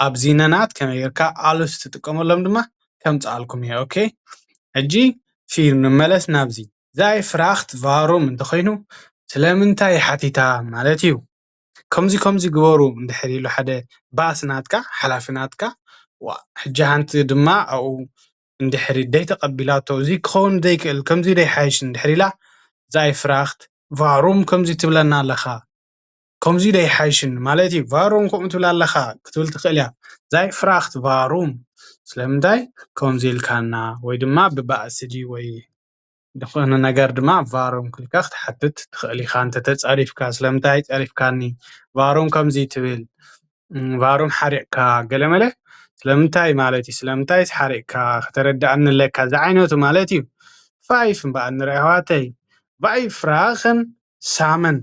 ኣብ ዚነናት ከመይ ጌርካ alles ትጥቀመሎም ድማ ከምፅኣልኩም እየ። ኦኬ፣ ሕጂ Vier ንመለስ ናብዚ። Zij vraagt waarom እንተኾይኑ ስለምንታይ ሓቲታ ማለት እዩ። ከምዚ ከምዚ ግበሩ እንድሕር ኢሉ ሓደ ባስ ናትካ፣ ሓላፊ ናትካ፣ ዋ፣ ሕጂ ሓንቲ ድማ ኣብኡ እንድሕሪ ደይተቐቢላቶ፣ እዚ ክኸውን ዘይክእል፣ ከምዚ ደይሓይሽ እንድሕር ኢላ፣ ዛይ ፍራኽት ቫሩም ከምዚ ትብለና ኣለኻ፣ ከምዚ ደይሓይሽን ማለት እዩ። ቫሩም ከምኡ ትብል ኣለኻ ክትብል ትኽእል እያ። ዛይ ፍራኽት ቫሩም ስለምንታይ ከምዚ ኢልካና፣ ወይ ድማ ብባእሲ ድዩ ወይ ዝኾነ ነገር ድማ ቫሩም ክልካ ክትሓትት ትኽእል ኢኻ። እንተ ተጻሪፍካ፣ ስለምንታይ ጸሪፍካኒ? ቫሩም ከምዚ ትብል፣ እም፣ ቫሩም ሓሪቕካ፣ ገለመለ ስለምንታይ ማለት እዩ። ስለምንታይ ሓሪቕካ ከተረድኣኒ ኣለካ፣ ዝዓይነቱ ማለት እዩ። ፋይፍ እምበኣር ንርኢ ኣሕዋተይ። ቫይ ፍራኽን ሳመን።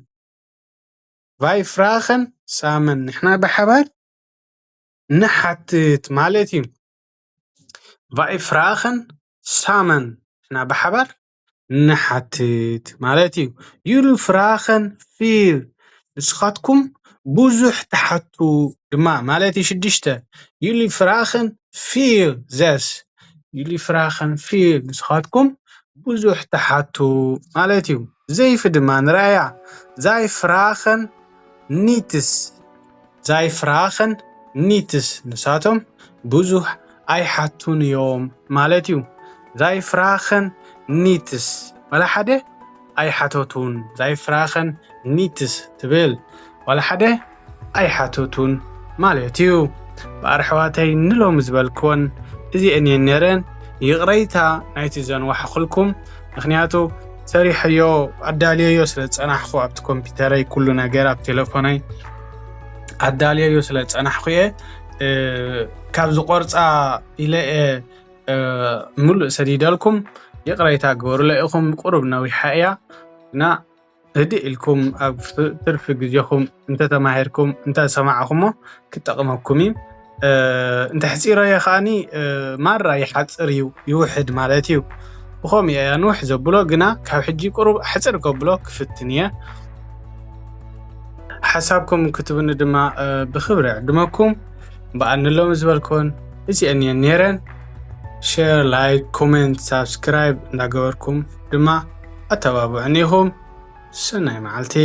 ቫይ ፍራኽን ሳመን፣ ንሕና ብሓባር ንሓትት ማለት እዩ። ቫይ ፍራኽን ሳመን፣ ንሕና ብሓባር ንሓትት ማለት እዩ። ዩሉ ፍራኽን ፊል፣ ንስኻትኩም ብዙሕ ትሓቱ ድማ ማለት እዩ። ሽዱሽተ፣ ዩሉ ፍራኽን ፊል ዘስ፣ ዩሉ ፍራኽን ፊል፣ ንስኻትኩም ብዙሕ ትሓቱ ማለት እዩ። ዘይፊ ድማ ንረኣያ። ዛይ ፍራኽን ኒትስ፣ ዛይ ፍራኽን ኒትስ፣ ንሳቶም ብዙሕ ኣይሓቱን እዮም ማለት እዩ። ዛይ ፍራኽን ኒትስ፣ ዋላ ሓደ ኣይሓተቱን። ዛይ ፍራኽን ኒትስ ትብል፣ ዋላ ሓደ ኣይሓተቱን ማለት እዩ። እምበኣር ኣሕዋተይ፣ ንሎሚ ዝበልክወን እዚአን እየን ነይረን። ይቕረይታ ናይቲ ዘንዋሕኹልኩም፣ ምኽንያቱ ሰሪሐዮ፣ ኣዳልየዮ ስለ ዝጸናሕኹ፣ ኣብቲ ኮምፒውተረይ፣ ኩሉ ነገር ኣብ ቴሌፎነይ ኣዳልየዮ ስለ ዝጸናሕኩ እየ። እ፣ ካብ ዝቆርጻ ኢለ እየ፣ እ፣ ምሉእ ሰዲደልኩም። ይቕረይታ ግበሩለይ ኢኹም፣ ቁሩብ ነዊሓ እያ። ግና ህድእ ኢልኩም ኣብ ፍ-፣ ትርፊ ግዜኹም እንተተማሂርኩም፣ እንተሰማዕኹሞ፣ ክጠቕመኩም እዩ። እ፣ እንተሕጺረዮ ከኣኒ፣ እ፣ ማራ ይሓጽር እዩ፣ ይውሕድ ማለት እዩ። ብኸምኡ እየ ንውሕ ዘብሎ፣ ግና ካብ ሕጂ ቁሩብ ኣሕጽር ከብሎ ክፍትን እየ። ሓሳብኩም ክትብኒ ድማ፣ እ፣ ብኽብሪ ዕድመኩም። እምበኣር ንሎሚ ዝበልክወን እዚአን እየን ነይረን። ሼር፣ ላይክ፣ ኮሜንት፣ ሳብስክራይብ እንዳገበርኩም ድማ ኣተባብዑኒ ኢኹም። ሰናይ መዓልቲ።